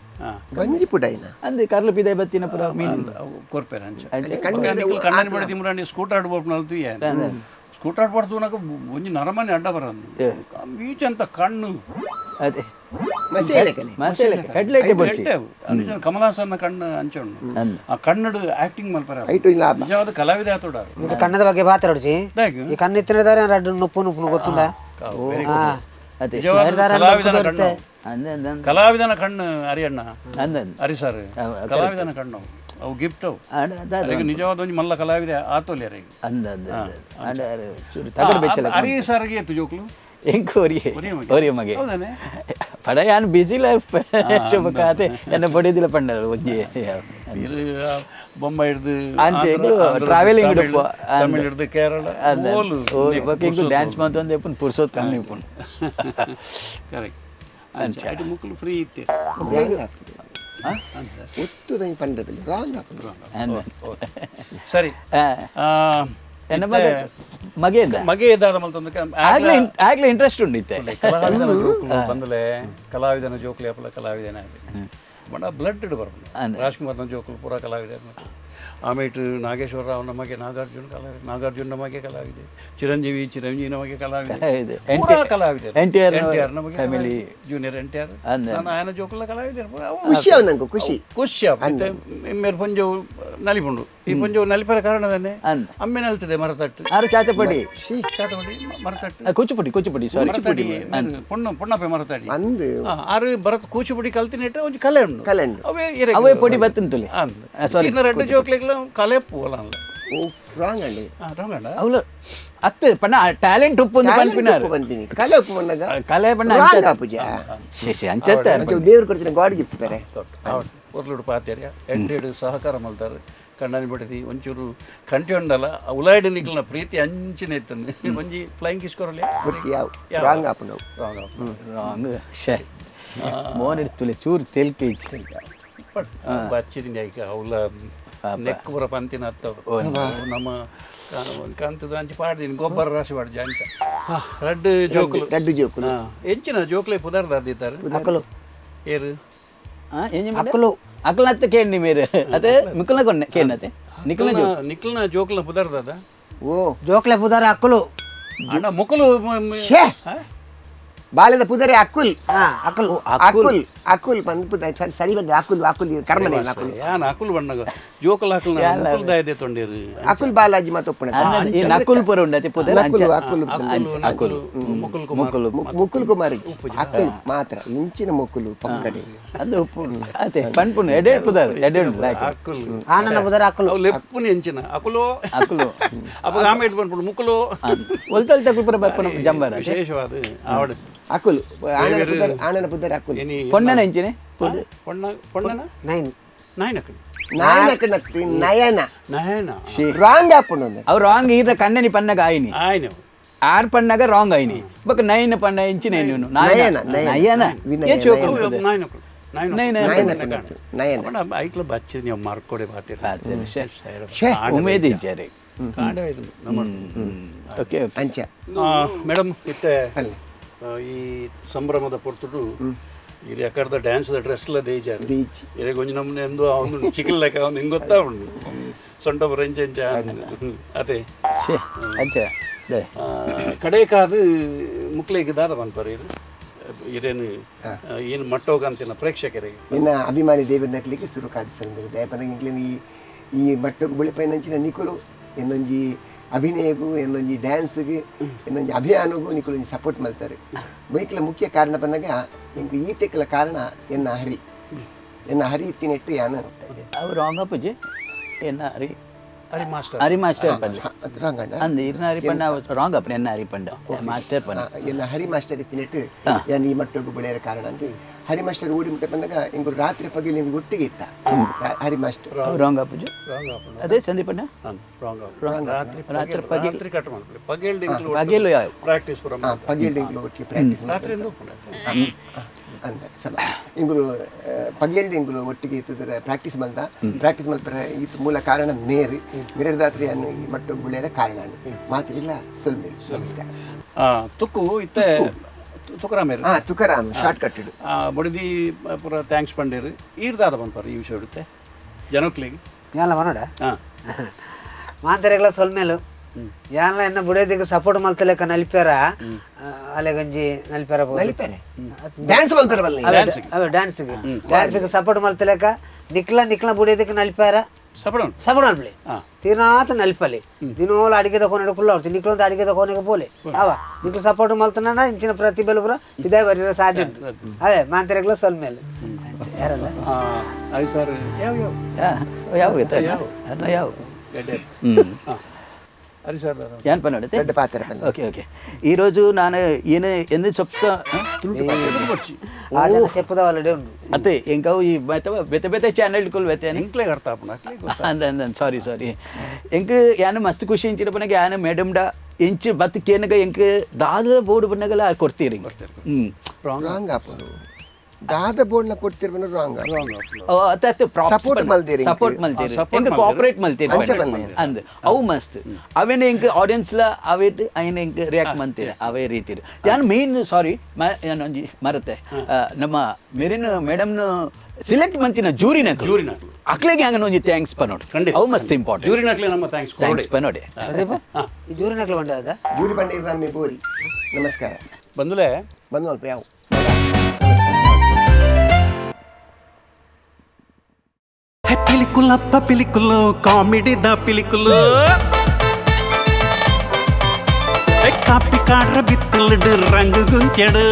S4: ಬಂಜಿ ಪುಡೈನ
S5: ಅಂದು ಕರ್ಲು ಪಿದೆ ಬತ್ತಿನ ಪುರ ಮೀನು
S3: ಕೊರ್ಪೇರು ಅಂಚ ಕಣ್ಣನ ಬಿಡ ತಿಮ್ರಾಣಿ ಸ್ಕೂಟರ್ ಆಡ್ಬೋದು ಸ್ಕೂಟರ್ ಆಡ್ಬಾರ್ದು ನಾಕ ಒಂಜಿ ನರಮನೆ ಅಡ್ಡ ಬರಂದು ಬೀಚ್ ಅಂತ ಕಣ್ಣು
S5: ಅದೇ
S3: ಕಮಲಾಸನ್ನ ಕಣ್ಣು ಅಂಚುಂಡು ಆ ಕನ್ನಡ ಆಕ್ಟಿಂಗ್ ಮಲ್ಪರ ನಿಜವಾದ ಕಲಾವಿದ ಆತೋಡಾರು
S6: ಕಣ್ಣದ ಬಗ್ಗೆ ಮಾತಾಡೋಜಿ ಈ ಕಣ್ಣು ಇತ್ತಿನ ರಡ್ಡು ನುಪ್ಪು ನುಪ್ಪು ಗೊತ್ತುಂಡ
S3: ಕಲಾವಿದನ ಕಣ್ಣು ಕಲಾವಿದನ ಕಣ್ಣು ಹರಿಯಣ್ಣ ಹರಿ ಸರ್ ಕಲಾವಿದನ ಕಣ್ಣು ಅವು ಗಿಫ್ಟ್ ಅವು ಅದಕ್ಕೆ ನಿಜವಾದ ಒಂಜಿ ಮಲ್ಲ ಕಲಾವಿದ ಆತೋಲಿ ಹರಿ ಸರ್ಗೆ ಎತ್ತು ಜೋಕ್ಲು
S5: ಎಂಕು ಒರಿಯೆ ಒರಿಯ ಮಗೆ ಪಡ ಯಾನ್ ಬಿಸಿ ಲೈಫ್ ಅದೇ ಎನ್ನ ಬಡಿದಿಲ್ಲ ಪಂಡರು ಒಂಜಿ
S3: ಬೊಂಬೈ ಹಿಡ್ದು
S5: ಅಂಚೆ ಟ್ರಾವೆಲಿಂಗ್
S3: ತಮಿಳ್ ಹಿಡ್ದು ಕೇರಳ
S5: ಇಂಕು ಡ್ಯಾನ್ಸ್ ಮಾತೊಂದು ಎಪ್ಪುನ್ ಪುರ್ಸೋತ್ ಕಮ್ಮಿ ಇಪ್ಪುನ್
S3: ಕರೆಕ್ಟ್ ಅಂಚೆ ಅటు ಮುಕ್ಕಲು ಫ್ರೀ ಇತ್ತೆ
S4: ಒತ್ತುದೈ ಪಂಡರಲ್ಲಿ ರಾಂಗ್
S3: ಸರಿ
S5: ಎನ್ನ ಮಗೆ
S3: ಮಗೆ ಮಲ್ತೊಂದು
S5: ಆಗ್ಲೇ ಆಗ್ಲೇ ಇಂಟ್ರೆಸ್ಟ್ ಉಂಡಿತ್ತೆ
S3: ಕಲಾವಿದನ ಜೋಕುಲು ಬಂದಲೆ ಕಲಾವಿದನ ಜೋಕುಲು ಅಪ್ಪಲ ಕಲಾವಿದನ ಬಡ ಬ್ಲಡ್ ಇಡು ಬರ್ಪುಂಡು ರಾಜ್ಕುಮಾರ್ನ ಜೋಕುಲು ಪೂರ ಕಲಾವಿದ ಆಮೇಲೆ ನಾಗೇಶ್ವರ ರಾವ್ ನಮಗೆ ನಾಗಾರ್ಜುನ ಕಲಾವಿದ ನಾಗಾರ್ಜುನ ನಮಗೆ ಕಲಾವಿದೆ ಚಿರಂಜೀವಿ ಚಿರಂಜೀವಿ ನಮಗೆ ಕಲಾವಿದ ಪೂರಾ ಕಲಾವಿದ
S5: N T
S3: R ನಮಗೆ family junior N T R ನಾನು ఆయన ಜೋಕುಲ ಕಲಾವಿದ
S4: ಖುಷಿ ಅವ್ ಖುಷಿ
S3: ಖುಷಿ ಮೇರೆ ಪೊಂಜೋ ನಲಿಪುಂಡು ಈ ಪೊಂಜೋ ನಲಿಪರ ಕಾರಣದನ್ನೇ ಅಮ್ಮೆ ನಲ್ತದೆ ಮರತಟ್ಟು
S5: ಆರು ಚಾತಪಡಿ
S3: ಚಾತಪಡಿ ಮರತಟ್ಟು
S5: ಕೂಚಿಪುಡಿ ಕೂಚಿಪುಡಿ ಸಾರಿ
S3: ಕೂಚಿಪುಡಿ ಪೊಣ್ಣ ಪೊಣ್ಣಪ್ಪೆ ಮರತಾಡಿ
S4: ಅಂದು
S3: ಆರು ಭರತ್ ಕೂಚಿಪುಡಿ ಕಲ್ತಿನೆಟ್ಟ ಒಂಜಿ ಕಲೆ ಉಂಡು
S4: ಕಲೆ ಉಂಡು
S3: ಅವೇ
S5: ಅವೇ ಪೊಡಿ ಬತ್ತಂತುಲೆ
S3: ಸಾರಿ ಇನ್ನು ಎರಡು ಜೋಕ್ಲೆಗ್ಲ ಕಲೆ ಪೂಲ
S4: ಓ ರಾಂಗ್ ಅಂడి
S3: ರಾಂಗ್ ಅಂಡ
S5: ಅವಳು ಅತ್ತೆ ಪಣ್ಣ ಟ್ಯಾಲೆಂಟ್ ಉಪ್ಪು ಒಂದು ಪನ್ಪಿನಾರು
S4: ಬಂತೀನಿ ಕಲೆ ಉಪ್ಪು ಬಂದಾಗ
S5: ಕಲೆ ಬಣ್ಣ
S4: ರಾಂಗ್ ಆಪುಜ
S5: ಶೇ ಶೇ ಅಂಚತ್ತೆ
S4: ದೇವ್ರು ಕೊಡ್ತೀನಿ ಗಾಡ್ ಗಿಫ್ಟ್ ಬೇರೆ
S3: ಒರ್ಲುಡು ಪಾತೇರಿಯ ಎಂಟೇಡು ಸಹಕಾರ ಮಲ್ತಾರೆ ಕಣ್ಣನಿ ಬಡಿದಿ ಒಂಚೂರು ಕಂಟಿ ಉಂಡಲ್ಲ ಉಲಾಯ್ಡು ನಿಕ್ಲನ ಪ್ರೀತಿ ಅಂಚಿನ ಇತ್ತಂದು ಒಂಜಿ ಫ್ಲೈಯಿಂಗ್ ಕಿಸ್ ಕೊರಲಿ
S4: ಯಾವ ರಾಂಗ್ ಆಪುಂಡು
S3: ರಾಂಗ್ ಆಪುಂಡು
S5: ರಾಂಗ್ ಶೇ ಮೋನ್ ಇಡ್ತುಲೆ ಚೂರು ತೆಲ್ಕೆ
S3: ಬಚ್ಚಿದಿಂದ ಐಕ ಅವಲ ನೆಕ್ ಬರ ಪಂತಿನ ಅತ್ತವು ನಮ್ಮ ಕಂತದ ಅಂಚಿ ಪಾಡ್ದಿನಿ ಗೊಬ್ಬರ ರಾಶಿ ಪಾಡ್ಜಿ ಅಂಚ ರಡ್ಡು ಜೋಕುಲು
S4: ರಡ್ಡು ಜೋಕುಲು
S3: ಎಂಚಿನ ಜೋಕುಲೆ ಪುದರ್ದ ಅದಿತ್ತಾರೆ
S6: ಅಕ್ಕಲು
S3: ಏರು
S6: ಅಕ್ಕಲು
S5: ಅಕ್ಕಲತ್ತ ಕೇಳಿ ಮೇರೆ ಅದೇ ಮಿಕ್ಕಲ್ನ ಕೊನ್ನೆ ಕೇನತೆ ನಿಕ್ಕಲ್ನ ಜೋ
S3: ನಿಕ್ಕಲ್ನ ಜೋಕುಲ ಪುದರ್ದದ
S4: ಓ
S6: ಜೋಕ್ಲೆ ಪುದರ್ ಅಕ್ಕಲು
S3: ಅಣ್ಣ ಮುಕ್ಕಲು
S4: ಶೇ ಬಾಲ್ಯದ ಪುದರೆ ಅಕ್ಕುಲ್
S6: ಅಕ್ಕಲು
S4: ಅಕ್ಕುಲ್ ಅಕ್ಕುಲ್ ಬಂದು ಪುದ ಸರಿ ಬಂದ ಅಕ್ಕುಲ್ ಅಕ್ಕುಲ್ ಕರ್ಮನೆ ಅಕ್ಕುಲ್
S3: ಯಾನ್ ಅಕ್ಕುಲ್ ಬಣ್ಣಗ ಜೋಕುಲ್ ಅಕ್ಕುಲ್ ಮುಕ್ಕುಲ್ ದಾಯದೆ ತೊಂಡೇರು
S4: ಅಕ್ಕುಲ್ ಬಾಲಾಜಿ ಮತ್ತೊಪ್ಪಣ
S5: ಈ ನಕುಲ್ ಪುರ ಉಂಡತೆ ಪುದರ್
S4: ಅಕ್ಕುಲ್ ಅಕ್ಕುಲ್
S5: ಅಕ್ಕುಲ್
S3: ಮುಕುಲ್ ಕುಮಾರ್
S4: ಮುಕುಲ್ ಕುಮಾರ್ ಅಕ್ಕುಲ್ ಮಾತ್ರ ಇಂಚಿನ ಮುಕುಲು ಪಕ್ಕಡೆ
S5: ಅದು ಉಪ್ಪು ಅದೇ ಪನ್ಪುನು ಎಡೆ ಪುದರ್ ಎಡೆ
S3: ಅಕ್ಕುಲ್
S6: ಆನಂದ ಪುದರ್ ಅಕ್ಕಲು
S3: ಅವು ಲೆಪ್ಪುನ ಎಂಚಿನ ಅಕ್ಕುಲು
S5: ಅಕ್ಕುಲು
S3: ಅಪ್ಪಗ ಆಮೇಲೆ ಬಂದ್ಬಿಡು ಮುಕುಲು
S5: ಒಲ್ತಲ್ ತಕುಲ್ ಪುರ ಬರ್ಪುನ ಜಂಬಾರ
S3: ವಿಶೇಷವಾದ ಆವಡ
S4: ಅಕ್ಕುಲ್ ಆನನ ಪುದರ್ ಆನನ ಪುದರ್ ಅಕ್ಕುಲ್
S5: ಪೊಣ್ಣನ ಎಂಚಿನೆ
S3: ಪೊಣ್ಣ ಪೊಣ್ಣನ
S6: ನೈನ್
S3: ನೈನ್ ಅಕ್ಕುಲ್
S4: ನಯನ ಕಣ್ಣತ್ತಿ ನಯನ
S3: ನಯನ
S4: ರಾಂಗ್ ಆಪುಂಡು
S5: ಅವು ರಾಂಗ್ ಈರ ಕಣ್ಣನಿ ಪನ್ನಗ ಆಯ್ನಿ
S3: ಆಯ್ನಿ
S5: ಆರ್ ಪಣ್ಣಗ ರಾಂಗ್ ಆಯ್ನಿ ಬಕ್ ನೈನ್ ಪಣ್ಣ ಎಂಚಿನ ನೀನು
S4: ನಯನ
S5: ನಯನ
S3: ನಯನ
S4: ನಯನ
S3: ಐಕ್ಲ ಬಚ್ಚಿದ ನೀವು ಮಾರ್ಕೊಡೆ ಬಾತಿರ
S5: ಉಮೇದ್ ಇಚ್ಚಾರೆ
S4: ಓಕೆ ಅಂಚ
S3: ಮೇಡಮ್ ಇತ್ತೆ ಈ ಸಂಭ್ರಮದ ಪೊರ್ತುಡು ಇರಿ ಅಕ್ಕಡ್ದ ಡ್ಯಾನ್ಸ್ ಡ್ರೆಸ್ ಎಲ್ಲ ದೇಜಾರು ಇರೆ ಗೊಂಜಿ ನಮ್ಮನೆ ಎಂದು ಅವನು ಚಿಕನ್ ಲೆಕ್ಕ ಅವನು ಹಿಂಗೆ ಗೊತ್ತಾ ಉಂಡು ಸೊಂಟ ಬರಂಚ ಎಂಚ ಅದೇ
S5: ಅಂಚ
S3: ಕಡೆಕಾದು ಮುಕ್ಲೆಗೆ ದಾದ ಪನ್ಪರ್ ಇರು ಇರೇನು ಏನು ಮಟ್ಟೋಗಂತಿನ ಪ್ರೇಕ್ಷಕರಿಗೆ
S4: ಇನ್ನು ಅಭಿಮಾನಿ ದೇವರ ನಕ್ಲಿಕ್ಕೆ ಸುರುಕಾದ ಸಂದರ್ಭ ದಯಪಂದಾಗ ಇಂಕ್ಲೇನು ಈ ಈ ಮಟ್ಟಕ್ಕೆ ಬುಳಿಪೈನಂಚಿನ ನಿಕುಲು ಇನ್ನೊಂಜಿ ಅಭಿನಯಗೂ ಇನ್ನೊಂಜಿ ಡ್ಯಾನ್ಸ್ಗೆ ಇನ್ನೊಂಜಿ ಅಭಿಯಾನಗೂ ನಿಕುಲು ಸಪೋರ್ಟ್ ಮಾಡ್ತಾರೆ ಬೈಕ್ಲ ಮುಖ್ಯ ಕಾರಣ ಬಂದಾಗ ನಿಂಗೆ ಈ ತೆಕ್ಕಲ ಕಾರಣ ಎನ್ನ ಹರಿ ಎನ್ನ ಹರಿ ಇತ್ತಿನೆಟ್ಟು ಯಾನ
S5: ಅವು ರಾಂಗ್ ಅಪ್ಪುಜಿ ಎನ್ನ ಹರಿ
S3: ಹರಿ ಮಾಸ್ಟರ್.
S5: ಹರಿ ಮಾಸ್ಟರ್ ಪನ್ಲೆ.
S4: ರಾಂಗ್ ಅಣ್ಣ.
S5: ಅಂದ್ ಇರ್ನ ಹರಿ ಪಂಡ ರಾಂಗ್ ಅಪ್ಪ, ಎನ್ನ ಹರಿ ಪಂಡ ಮಾಸ್ಟರ್ ಪಂಡ.
S4: ಎನ್ನ ಹರಿ ಮಾಸ್ಟರ್ ಇತ್ತಿನೆಟ್ಟು ಯಾನ್ ಈ ಮಟ್ಟೊಗು ಬೆಳೆಯರ ಕಾರಣ ಅಂದ್ರೆ ಹರಿ ಮಾಸ್ಟರ್ ಓಡಿ ಮುಟ್ಟ ಬಂದಾಗ ಇಂಗುರು ರಾತ್ರಿ ಪಗಲಿ ನಿಮ್ಗೆ ಒಟ್ಟಿಗೆ ಇತ್ತ ಹರಿ ಮಾಸ್ಟರ್.
S5: ರಾಂಗ್ ಅಪ್ಪುಜು. ಅದೇ ಸಂದೀಪಣ್ಣ.
S3: ರಾಂಗ್. ರಾತ್ರಿ
S5: ರಾತ್ರಿ ಪಗಲ್.
S3: ರಾತ್ರಿ ಕಟ್ ಮಾಡ್ಕೊಳ್ಳಿ, ಪಗಲ್
S5: ಪಗಲು ಯಾವ
S3: ಪ್ರಾಕ್ಟೀಸ್ ಪೂರ.
S4: ಪಗಲ್ ಒಟ್ಟಿಗೆ ಪ್ರಾಕ್ಟೀಸ್.
S3: ರಾತ್ರಿ
S4: ಅಂದ ಸಮ ಇಂಗುಲು ಪಗಲ್ಡ್ ಇಂಗುಲು ಒಟ್ಟಿಗೆ ಇತ್ತಿದ್ರೆ ಪ್ರಾಕ್ಟೀಸ್ ಮಲ್ದ, ಪ್ರಾಕ್ಟೀಸ್ ಮಲ್ಪರೆ ಈತ ಮೂಲ ಕಾರಣ ಮೇರು ಮಿರದಾತ್ರಿ ಅನ್ನು ಈ ಮಟ್ಟೊಗು ಬೆಳೆಯರ ಕಾರಣ ಮಾತಿಲ್ಲ. ಸೊಲ್ಮೇರು ನಮಸ್ಕಾರ.
S3: ತುಕ್ಕು ಇತ್ತೆ ತುಕರಾಮೇರು.
S4: ತುಕಾರಾಮ್ ಶಾರ್ಟ್ ಕಟ್ ಇಡು.
S3: ಬಡಿದಿ ಪೂರ thanks ಪಂಡೇರು ಈರ್ದಾದ ಬಂದ್ಪಾರ ಈ ವಿಷಯ ಇಡುತ್ತೆ ಜನಕ್ಲಿಗೆ.
S6: ಯಾಲ ಮನೋಡ ಮಾಂತರೆಗಳ ಸೊಲ್ಮೇಲು ಯಾನ್ಲ ಎನ್ನ ಬುಡೇದಿಗೆ ಸಪೋರ್ಟ್ ಮಲ್ತಲೇಕ ನಲಿಪ್ಯಾರ ಅಲೆಗಂಜಿ ನಲಿಪ್ಯಾರ.
S4: ನಲಿಪ್ಯಾರೆ ಡ್ಯಾನ್ಸ್ ಮಲ್ತಾರ ಬಲ್ಲ.
S6: ಅವೇ ಡ್ಯಾನ್ಸ್ಗೆ ಡ್ಯಾನ್ಸ್ಗೆ ಸಪೋರ್ಟ್ ಮಲ್ತಲೇಕ ನಿಕ್ಲ ನಿಕ್ಲ ಬುಡೇದಿಗೆ ನಲಿಪ್ಯಾರ
S3: ಸಪೋರ್ಟ್
S6: ಸಪೋರ್ಟ್ ಮಲ್ಪಲಿ ತೀರ್ನಾತ ನಲಿಪಲಿ ದಿನೋಲ ಅಡಿಗೆ ತಕೊಂಡು ಕುಲ್ಲ ಹೊರ್ತಿ ನಿಕ್ಲೊಂದು ಅಡಿಗೆ ತಕೊನಿಗೆ ಪೋಲೆ ಅವ ನಿಕ್ಲು ಸಪೋರ್ಟ್ ಮಲ್ತನ ಇಂಚಿನ ಪ್ರತಿಭೆ ಪೂರ ಇದೇ ಬರೀರ ಸಾಧ್ಯ ಉಂಟು. ಅವೇ ಮಾಂತರೆಗಳ ಸೊಲ್ಮೇಲು ಯಾರಲ್ಲ.
S3: ಐದು ಸರ್ ಯಾವ ಯಾವ
S5: ಯಾವ ಯಾವ
S3: ಹರಿ ಸರ್
S5: ಏನ್ ಪನ್ನೋಡತ್ತೆ?
S4: ದೊಡ್ಡ ಪಾತ್ರ ಪನ್ನೆ.
S5: Okay okay. ఈరోజు ನಾನು ಏನು ಎಂದು చెప్తా
S6: ಆ ಜನ ಚೆಪ್ಪದ ಆಲ್ರೆಡಿ ಉಂಟು.
S5: ಅತ್ತೆ ಎಂಕವು ಈ ಬೆತೆ ಬೆತೆ ಚಾನೆಲ್ ಕುಲ್ ಬೆತೆ
S3: ಎಂಕ್ಲೆ ಅರ್ಥ ಆಪುಂಡು ಅಕ್ಲೆ ಗೊತ್ತ.
S5: ಅಂದ ಅಂದ ಸಾರಿ ಸಾರಿ ಎಂಕ್ ಯಾನು ಮಸ್ತ್ ಖುಷಿ ಇಂಚಿನ ಪನಗ ಯಾನು ಮೇಡಮ್ ಡಾ ಇಂಚು ಬತ್ ಕೇನಗ ಎಂಕ್ ದಾದ ಬೋರ್ಡ್ ಬನ್ನಗಲ ಕೊಡ್ತೀರಿ.
S4: ರಾಂಗ್ ಆಪುಂಡು ದಾದ ಬೋರ್ಡ್ನ ಕೊಡ್ತಿರ್ಬನ ರಾಂಗ್.
S5: ಅತ್ತೆ ಅತ್ತೆ
S4: ಸಪೋರ್ಟ್ ಮಲ್ದೇರಿ.
S5: ಸಪೋರ್ಟ್ ಮಲ್ತೇರಿ ಎಂಕ್ ಕೋಆಪರೇಟ್ ಮಲ್ತೇರಿ ಅಂದ್ ಅವು ಮಸ್ತ್ ಅವೇನೆ ಎಂಕ್ ಆಡಿಯನ್ಸ್ ಲ ಅವೇಟ್ ಐನ ಎಂಕ್ ರಿಯಾಕ್ಟ್ ಮಂತೀರ ಅವೇ ರೀತಿ. ಯಾನು ಮೇನ್ ಸಾರಿ ಯಾನು ಒಂಜಿ ಮರತೆ ನಮ್ಮ ಮೆರಿನ್ ಮೇಡಮ್ನ ಸಿಲೆಕ್ಟ್ ಮಂತಿನ ಜೂರಿನ ಅಕ್ಲೆಗೆ ಹಂಗ ಒಂಜಿ thanks ಪನೋಡು. ಅವು ಮಸ್ತ್ ಇಂಪಾರ್ಟೆಂಟ್.
S3: ಜೂರಿನಕ್ಲೆ ನಮ್ಮ thanks
S5: thanks ಪನೋಡೆ.
S6: ಸಂದೀಪ ಈ ಜೂರಿನಕ್ಲೆ ಬಂಡೆ ಅದ
S4: ಜೂರಿ ಬಂಡೆ ರಾಮಿ ಬೋರಿ ನಮಸ್ಕಾರ.
S3: ಬಂದುಲೆ
S4: ಬಂದು ಅಲ್ಪ ಯಾವ
S7: ಪಿಲಿಕುಲಪ್ಪ ಪಿಲಿಕುಲು ಕಾಮಿಡಿ the Pilikulu copy ಕಾಡ್ರ ಬಿತ್ತಲಿಡು ರಂಗು ಗುಂತ್ಯಡು.